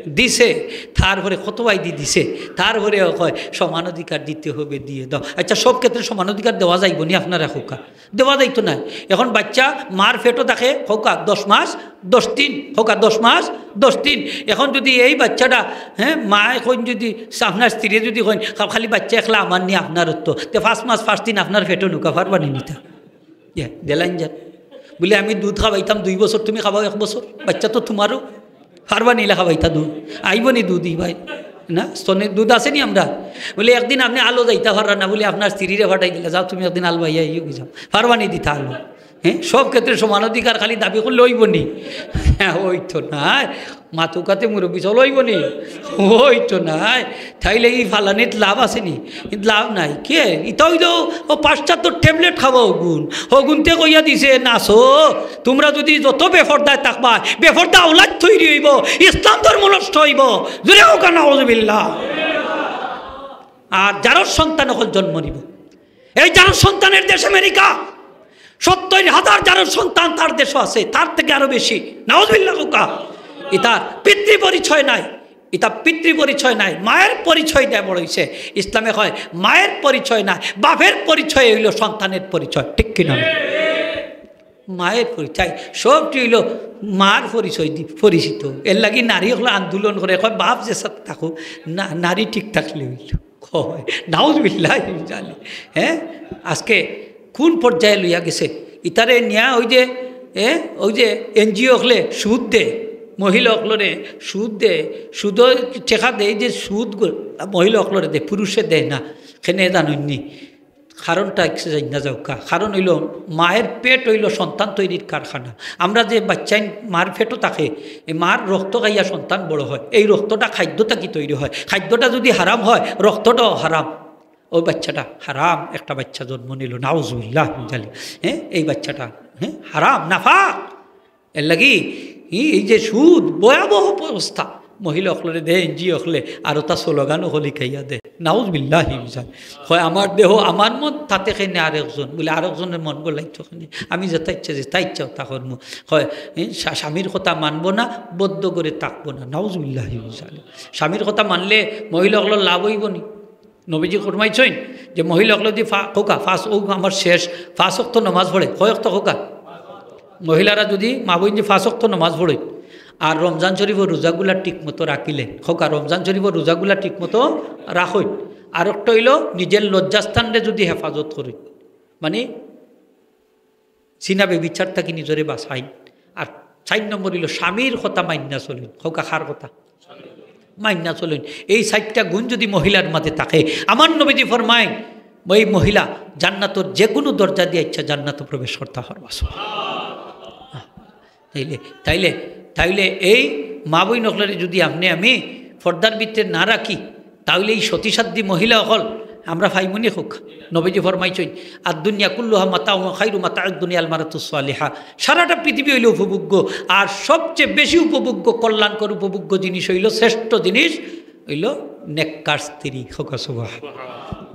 দিছে। তারপরে কত বায়দি দিছে, তারপরে কয়, "সমান অধিকার দিতে হবে, দিয়ে দাও।" আচ্ছা, সব ক্ষেত্রে সমান অধিকার দেওয়া যাইবো নি আপনারা কউক্কা? দেওয়া যাইতো নায়। এখন বাচ্চা মার পেটো থাকে কউক্কা দশ মাস দশ দিন, কউক্কা দশ মাস দশ দিন। এখন যদি এই বাচ্চাটা, হ্যাঁ, মায়ে কইন যদি, আপনার স্ত্রীয়ে যদি কইন, "খা-, খালি বাচ্চা একলা আমার নি, আপনারও তো, তে পাঁচ মাস পাঁচ দিন আপনার পেটো নুকা পারবা নি নিতা?" ইয়া, দিলাইন যান। বুলে, "আমি দুধ খাওয়াইতাম দুই বছর, তুমি খাওয়াও এক বছর, বাচ্চা তো তুমারও।" পারবা নি ইলা খাওয়াইতা দুধ? আইবো নি দুধ ই ভাই? না, স্তনে দুধ আছে নি আমরার? বুলে, "একদিন আপনে আলো যাইতা পাররা না, বুলে আপনার স্ত্রীরে পাঠাই দিলা, যাও তুমি একদিন আল বাইয়া আইও কি যাও।" পারবা নি দিতা আলো? হ্যাঁ, সব ক্ষেত্রে সমান অধিকার খালি দাবি করলে অইবো নি? হ্যাঁ, অইতো নায়। মাতুকাতে মুরব্বি চল অইবো নি? অইতো নায়। তাইলে ই ফালানিত লাভ আছে নি? কিন্তু লাভ নাই। কে? ইতা অইলো অউ পাশ্চাত্য ট্যাবলেট খাওয়া অগুন। অগুনতে কইয়া দিছে, "নাচো, তুমরা যদি যত বেফর্দায় থাকবায়, বেফর্দা আওলাদ তৈরি অইবো, ইসলাম ধর্ম নষ্ট অইবো।" জোরে কউক্কা নাউজুবিল্লাহ। আর যারর সন্তান অকল জন্ম নিবো, এই যারর সন্তানের দেশ আমেরিকা, সত্তর হাজার যারর সন্তান তার দেশো আছে, তার থাকি আরো বেশি। নাউজুবিল্লাহ কউক্কা। ইতার পিতৃ পরিচয় নাই, ইতা পিতৃ পরিচয় নাই, মায়ের পরিচয় দিয়া বড় অইছে। ইসলামে কয় মায়ের পরিচয় না, বাপের পরিচয় অইলো সন্তানের পরিচয়। ঠিক কি না? মায়ের পরিচয়, সবটি অইলো মার পরিচয় দি-, পরিচিত। এরলাগি নারী অকলে আন্দোলন করে, কয়, "বাপ যেসাত থাকো, না-, নারী ঠিক থাকলে অইলো।" কয়, নাউজুবিল্লাহ মিন জালিক। হ্যাঁ, আজকে কোন পর্যায়ে লইয়া গেছে? ইতারে নিয়া ওই যে, এ, ওই যে এনজিও অকলে সুদ দে, মহিলা অকলরে সুদ দে, সুদর টেকা দে, এই যে সুদ গ-, মহিলা অকলরে দে, পুরুষে দে না। কেনে জানইন নি? কারণটা একটু জানি না যাউক্কা। কারণ অইলো, মায়ের পেট অইলো সন্তান তৈরির কারখানা। আমরা যে বাচ্চাইন মার পেটো থাকে, এই মার রক্ত খাইয়া সন্তান বড় হয়। এই রক্তটা খাদ্য থাকি তৈরি হয়। খাদ্যটা যদি হারাম হয়, রক্তটাও হারাম। ওই বাচ্চাটা হারাম, একটা বাচ্চা জন্ম নিল, নাউজুবিল্লাহ মিন জালিক। হ্যাঁ, এই বাচ্চাটা, হ্যাঁ, হারাম, নাপাক। এরলাগি এই, এই যে সুদ, ভয়াবহ অবস্থা। মহিলা অকলরে দে, এনজিও অকলে, আর ওটা স্লোগান অকল লিখাইয়া দে। নাউজুবিল্লাহ মিন জালিক। কয়, "আমার দেহ, আমার মন, তাতে কেনে আরেকজন?" বুলে, "আরেকজনের মন গলাইতো কেনে? আমি যেটা ইচ্ছা, যেটা ইচ্ছা ওটা করমু।" কয়, "এ, স্বা-, স্বামীর কথা মানবো না, বদ্ধ করে থাকবো না।" নাউজুবিল্লাহ মিন জালিক। স্বামীর কথা মানলে মহিলা অকলর লাভ অইবো নি? নবীজি ফরমাইছইন যে মহিলা অকলে যদি ফা-, কউক্কা, পাঁচ, ও আমার শেষ, পাঁচ ওয়াক্ত নামাজ পড়ে, কয় ওয়াক্ত কউক্কা? মহিলারা যদি, মা বইন যদি পাঁচ ওয়াক্ত নামাজ পড়ে, আর রমজান শরীফর রোজাগুলা ঠিক মতো রাখিলে, কউক্কা, রমজান শরীফর রোজাগুলা ঠিক মতো রাখইন, আর একটা অইলো নিজের লজ্জাস্থানরে যদি হেফাজত করইন, মানে জিনা ব্যভিচার থাকি নিজরে বাঁচাইন, আর চাইর নম্বর অইলো স্বামীর কথা মাইন্না চলইন, কউক্কা, কার কথা? মাইন্না চলইন। এই চাইরটা গুণ যদি মহিলার মাঝে থাকে, আমার নবীজি ফরমাইন, ওই মহিলা জান্নাতর যে কুনু দরজা দিয়া ইচ্ছা জান্নাতো প্রবেশ করতা পারবা। তাইলে, তাইলে, তাইলে এই মা বইন অকলরে যদি আপনে আমি পর্দার ভিতরে না রাখি, তাইলে এই সতীসাধ্বী মহিলা অকল আমরা পাইমু নি কউক্কা? নবীজি ফরমাইছইন, "আদ-দুনিয়া কুল্লুহা মাতাউন ওয়া খাইরু মাতা'আদ-দুনিয়া আল মারাতুস সালিহা।" সারাটা পৃথিবী অইলো উপভোগ্য, আর সবচেয়ে বেশি উপভোগ্য, কল্যাণকর উপভোগ্য জিনিস অইলো, শ্রেষ্ঠ জিনিস অইলো নেককার স্ত্রী। কউক্কা সুবহান।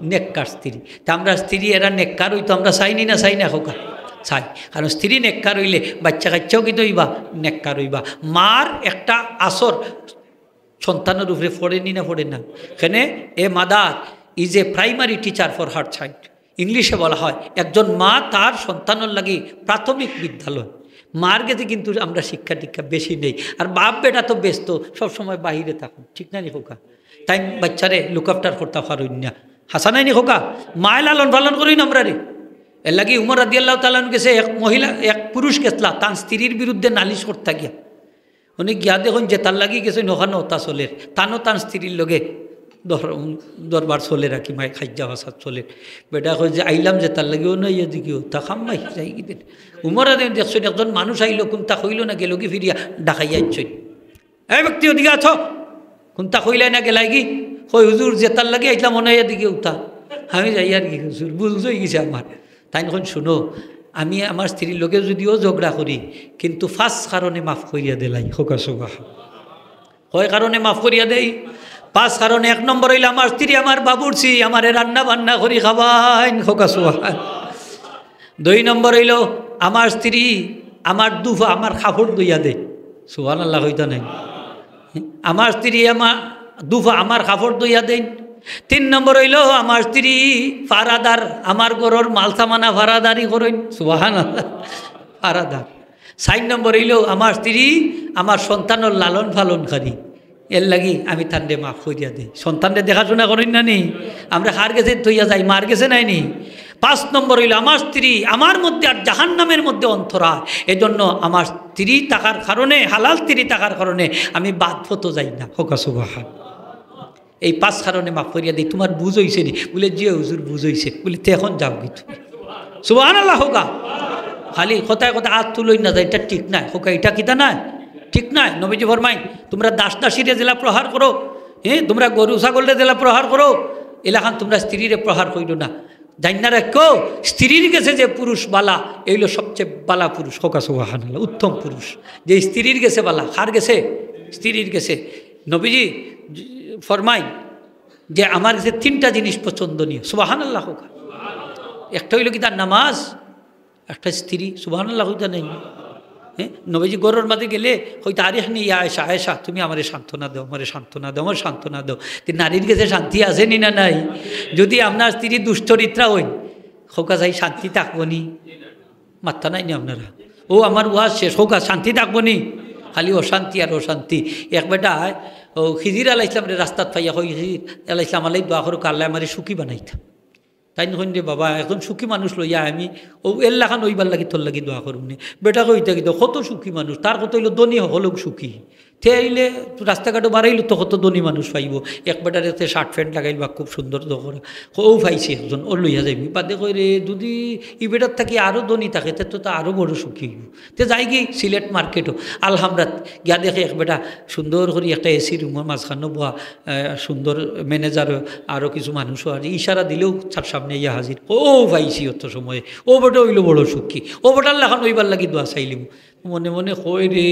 নেককার স্ত্রী। তে আমরা স্ত্রী এরা নেককার অইতো আমরা চাই নি না চাই না কউক্কা? চাই। কারণ স্ত্রী নেককার অইলে বাচ্চা কাচ্চাও কিন্তু অইবা, নেককার অইবা। মার একটা আসর সন্তানর উপরে পড়ে নি না পড়ে না? কেনে a mother is a primary teacher for her child। ইংলিশে বলা হয়, একজন মা তার সন্তানর লাগি প্রাথমিক বিদ্যালয়। মার গেছে কিন্তু আমরা শিক্ষা দীক্ষা বেশি নেই। আর বাপ বেটা তো ব্যস্ত, সবসময় বাইরে থাকইন, ঠিক না নি কউক্কা? তাইন বাচ্চারে look after করতা পারইন না। হাছা নায় নি কউক্কা? মায়ে লালন পালন করইন আমরারে। এরলাগি উমর রাদিয়াল্লাহু তাআলা আনহু গেছে এক মহিলা, এক পুরুষ গেছলা, তান স্ত্রীর বিরুদ্ধে নালিশ করতা গিয়া। উনি গিয়া দেখইন যে তার লাগি গেছে, ওখানো ওটা চলের, তানও তান স্ত্রীর লগে দর-, দরবার চলের আর কি, মাই খাইজা ফাসাদ চলের। বেটা কয় যে, "আইলাম যেতার লাগি, অনো আইয়া দেখি উতা খাম্মাই যাই গি দের।" উমরে দেখছইন, একজন মানুষ আইলো, কুন্তা কইলো না, গেলো গি ফিরিয়া ডাকাইয়া আনছইন। "এই ব্যক্তি, ওদিকে আছো, কুন্তা কইলায় না গেলায় গি?" কয়, "হুজুর, যেতার লাগি আইলাম, অনো আইয়া দেখি উতা, আমি যাই আর কি হুজুর, ভুল অইগেছে আমার।" তাইন কইন, "শুনো, আমি আমার স্ত্রীর লগে যদিও ঝগড়া করি, কিন্তু পাঁচ কারণে মাফ করিয়া দিলাই।" কউক্কা সুবহান। কয় কারণে মাফ করিয়া দেই? পাঁচ কারণে। এক নম্বর অইলো, আমার স্ত্রী আমার বাবুর্চি, আমারে রান্না বান্না করি খাওয়াইন, কউক্কা সুবহান। দুই নম্বর অইলো, আমার স্ত্রী আমার দুফা, আমার কাপড় ধুইয়া দেইন, সুবহানাল্লাহ কইতা নায়? আমার স্ত্রী আমার দুফা, আমার কাপড় ধুইয়া দেইন। তিন নম্বর অইলো, আমার স্ত্রী পাহারাদার, আমার ঘরর মালসামানা পাহারাদারি করইন, সুবহানাল্লাহ, পাহারাদার। চাইর নম্বর অইলো, আমার স্ত্রী আমার সন্তানর লালন পালনকারী, এরলাগি আমি তানরে মাফ করিয়া দেই। সন্তানরে দেখাশুনা করইন না নি? আমরা কার গেছে থইয়া যাই, মার গেছে নায় নি? পাঁচ নম্বর অইলো, আমার স্ত্রী আমার মধ্যে আর জাহান্নামের মধ্যে অন্তরা, এজন্য আমার স্ত্রী থাকার কারণে, হালাল স্ত্রী থাকার কারণে আমি বাদ পথো যাই না। কউক্কা সুবহান। এই পাঁচ কারণে মাফ করিয়া দেই, তুমার বুঝ অইছে নি? বুলে, "জি হুজুর, বুঝ অইছে।" বুলে, "তে অখন যাওগি তুমি।" সুবহানাল্লাহ কউক্কা। খালি কথায় কথায় আত তুলইন না, ইটা ঠিক নায়। কউক্কা, ইটা কিতা নায়? ঠিক নায়। নবীজি ফরমাইন, "তুমরা দাস দাসীরে যেলা প্রহার করো, হ্যাঁ, তুমরা গরু ছাগলরে যেলা প্রহার করো, এলাখান তুমরা স্ত্রীরে প্রহার কইরো না।" জাইন্না রাখো, স্ত্রীর গেছে যে পুরুষ বালা, এ অইলো সবচেয়ে বালা পুরুষ। কউক্কা সুবহানাল্লাহ, উত্তম পুরুষ। যে স্ত্রীর গেছে বালা, কার গেছে? স্ত্রীর গেছে। নবীজি ফরমাইন যে, "আমার গেছে তিনটা জিনিস পছন্দনীয়।" সুবহানাল্লাহ কউক্কা। একটা অইলো কিতা, নামাজ, একটা স্ত্রী, সুবহানাল্লাহ কইতা নায়? হ্যাঁ, নবীজি ঘরর মাঝে গেলে কইতা, "আরিহনি ইয়া আয়েশা, আয়েশা, তুমি আমারে সান্ত্বনা দেও, আমারে সান্ত্বনা দেও, আমারে সান্ত্বনা দেও।" তে নারীর গেছে শান্তি আছে নি না নাই? যদি আপনার স্ত্রী দুশ্চরিত্রা অইন, কউক্কা চাই শান্তি থাকবো নি? মাত্তা নাই নি আপনারা? ও আমার ওয়াজ শেষ, কউক্কা শান্তি থাকবো নি? খালি অশান্তি আর অশান্তি। এক বেটায় ও খিজির আলাইহিস সালামরে রাস্তাত পাইয়া কয়, "খিজির আলাইহিস সালাম, আল্লায় দোয়া করউক্কা, আল্লায় আমারে সুখী বানাইতা।" তাইন কইন, "রে বাবা, একজন সুখী মানুষ লইয়া আমি ও এরলাখান অইবার লাগি তোর লাগি দোয়া করমু নে।" বেটা কয়, "ইতা কিতা, কত সুখী মানুষ, তার কথা অইলো ধনী হকলউ সুখী। তে আইলে রাস্তাঘাটো বারাইলে তো কত ধনী মানুষ পাইবো, এক বেটারে তে শার্ট প্যান্ট লাগাইল বা খুব সুন্দর দখরা, অউ পাইছি একজন, অউ লইয়া যাইমু।" বাদে কয়, "রে, যদি ই বেটার থাকি আরো ধনী থাকে, তে তো, তো আরো বড় সুখী অইবো।" তে যাইগি সিলেট মার্কেটো, আলহামরাত গিয়া দেখে এক বেটা সুন্দর করি একটা এসি রুমর মাঝখানো বওয়া, আহ, সুন্দর ম্যানেজার, আরো কিছু মানুষও আর ইশারা দিলেউ তার সামনে ইয়া হাজির। "অউ পাইছি, অত সময়ে অউ বেটা অইলো বড় সুখী, অউ বেটার লাখান অইবার লাগি দোয়া চাইলিমু।" মনে মনে কয়, "রে,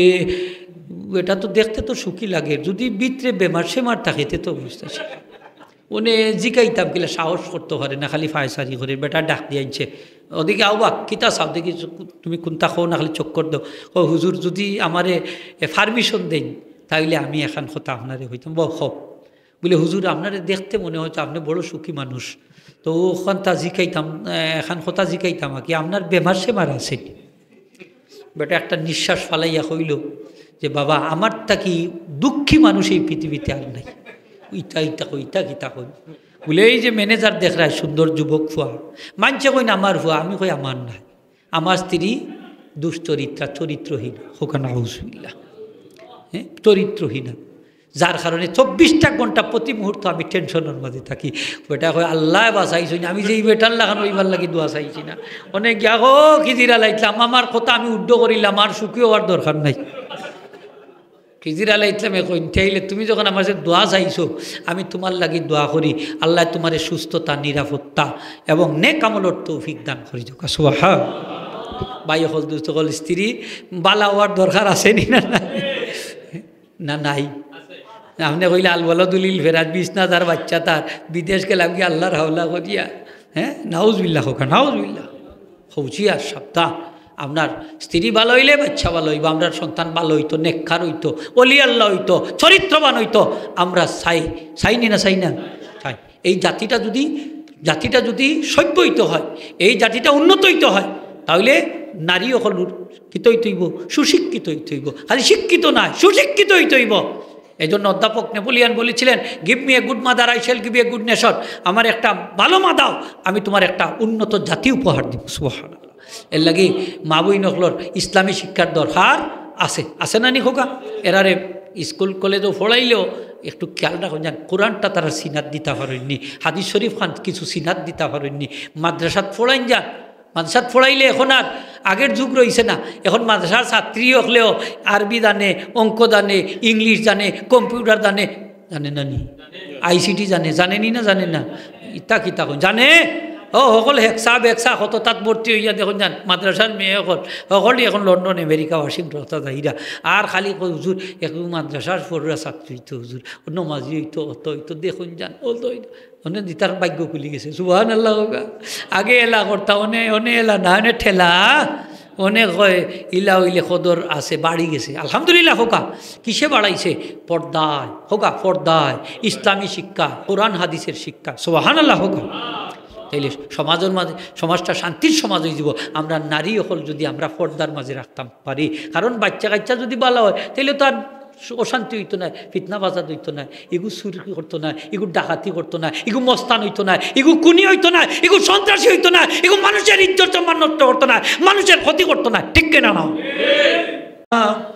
ইটা তো দেখতে তো সুখী লাগে, যদি ভিতরে বেমার সেমার থাকে, তে তো অবস্থা শেষ।" অনে জিকাইতাম কিলা, সাহস করতো পারে না, খালি ফায়সারি করে, বেটা ডাক দিয়া আনছে, "ওদিকে আও বা, কিতা চাও দেখি, তুমি কুন্তা কও না, খালি চক্কর দেও।" কয়, "হুজুর, যদি আমারে, এ, পারমিশন দেইন, তাইলে আমি এখান কথা আপনারে কইতাম।" "বও, কও।" বুলে, "হুজুর, আপনারে দেখতে মনে অয় তো আপনে বড় সুখী মানুষ, তো অখানতা জিকাইতাম, এ, এখান কথা জিকাইতাম আর কি, আপনার বেমার সেমার আছে নি?" বেটা একটা নিঃশ্বাস ফালাইয়া কইলো যে, "বাবা, আমার থাকি দুঃখী মানুষ এই পৃথিবীতে আর নাই।" ইতা, ইতা কই, ইতা কিতা কই? বুলে, "এই যে ম্যানেজার দেখরায় সুন্দর যুবক ফুয়া, মানষে কইন আমার ফুয়া, আমি কই আমার নায়। আমার স্ত্রী দুশ্চরিত্রা, চরিত্রহীন।" কউক্কা নাউজুবিল্লাহ। হ্যাঁ, চরিত্রহীন। যার কারণে চব্বিশটা ঘন্টা প্রতি মুহূর্ত আমি টেনশনর মাঝে থাকি। বেটা কয়, "আল্লায় বাঁচাইছইন, আমি যে ই বেটার লাখান অইবার লাগি দোয়া চাইছি না।" অনে গিয়া কয়, "ও খিজির আলাইহিস সালাম, আমার কথা আমি উড্ড করিলাম, আর সুখী অওয়ার দরকার নাই।" খিজির আলাইহিস সালামে কইন, "তে আইলে তুমি যখন আমার গেছে দোয়া চাইছো, আমি তুমার লাগি দোয়া করি, আল্লায় তুমারে সুস্থতা, নিরাপত্তা এবং নেক আমলর তৌফিক দান করি দেউক্কা।" সুবহান। ভাই অকল, দোস্ত অকল, স্ত্রী বালা অওয়ার দরকার আছে নি না নাই? না, নাই। আপনে কইলা, "আল ওয়ালাদু লিল ফিরাশ, বিছনা যার, বাচ্চা তার, বিদেশ গেলাম গি আল্লার হাওলা করিয়া।" হ্যাঁ, নাউজুবিল্লাহ কউক্কা, নাউজুবিল্লাহ। কউছি আর সাবধান, আপনার স্ত্রী ভালা অইলে বাচ্চা ভালা অইবো, আমরার সন্তান ভালা অইতো, নেককার অইতো, ওলি আল্লাহ অইতো, চরিত্রবান অইতো। আমরা চাই, চাই নি না চাই না? চাই। এই জাতিটা যদি, জাতিটা যদি সভ্য অইতে হয়, এই জাতিটা উন্নত অইতে হয়, তাইলে নারী অকল কিতা অইতে অইবো? সুশিক্ষিত অইতে অইবো। খালি শিক্ষিত নায়, সুশিক্ষিত অইতে অইবো। এজন্য অধ্যাপক নেপোলিয়ান বলেছিলেন, "Give me a good mother, I shall give you a good nation।" আমার একটা ভালো মা দাও, আমি তুমার একটা উন্নত জাতি উপহার দিমু। সুবহানাল্লাহ। এরলাগি মা বইন অকলর ইসলামী শিক্ষার দরকার আছে, আছে না নি কউক্কা? এরারে স্কুল কলেজো পড়াইলেও একটু খেয়াল রাখইন যান, কোরআনটা তারা সিনাত দিতা পারইননি, হাদিস শরীফ খান কিছু সিনাত দিতা পারইননি। মাদ্রাসাত পড়াইন যান, মাদ্রাসাত পড়াইলে এখন আর আগের যুগ রইছে না। এখন মাদ্রাসার ছাত্রী হকলেও আরবি জানে, অঙ্ক জানে, ইংলিশ জানে, কম্পিউটার জানে, জানে না নি? আইসিটি জানে, জানে নি না জানে না? ইতা কিতা কইন, জানে? ও, হকল হেক্সা বেক্সা কত তাত ভর্তি হইয়া দেখইন যান, মাদ্রাসার মেয়ে হকল, হকলই এখন লন্ডন, আমেরিকা, ওয়াশিংটন, অতা যাইরা। আর খালি কয়, "হুজুর, একটু মাদ্রাসার পড়রা ছাত্রী তো হুজুর, ও নমাজি হইতো, অত হইতো, দেখইন যান, ও তো হইতো।" অনে দিতার ভাগ্য খুলি গেছে, সুবহানাল্লাহ কউক্কা। আগে এলা করতা, অনে, অনে এলা না, অনে ঠেলা, অনে কয়, ইলা হইলে কদর আছে, বাড়ি গেছে। আলহামদুলিল্লাহ কউক্কা। কিসে বাড়াইছে? পর্দায়, কউক্কা, পর্দায়, ইসলামী শিক্ষা, কোরআন হাদিসের শিক্ষা। সুবহানাল্লাহ কউক্কা। তাইলে সমাজর মাঝে, সমাজটা শান্তির সমাজ হয়ে যাব, আমরা নারী হকল যদি আমরা পর্দার মাঝে রাখতাম পারি। কারণ বাচ্চা কাচ্চা যদি ভালা হয়, তাইলে তো আর অশান্তি হইতো না, ফিতনা ফাসাদ হইতো না, এগু চুরি করতো না, এগু ডাকাতি করতো না, এগু মস্তান হইতো না, এগু খুনি হইতো না, এগু সন্ত্রাসী হইতো না, এগু মানুষের ইজ্জত সম্মান নষ্ট করতো না, মানুষের ক্ষতি করতো না। ঠিক কিনা না? হ্যাঁ।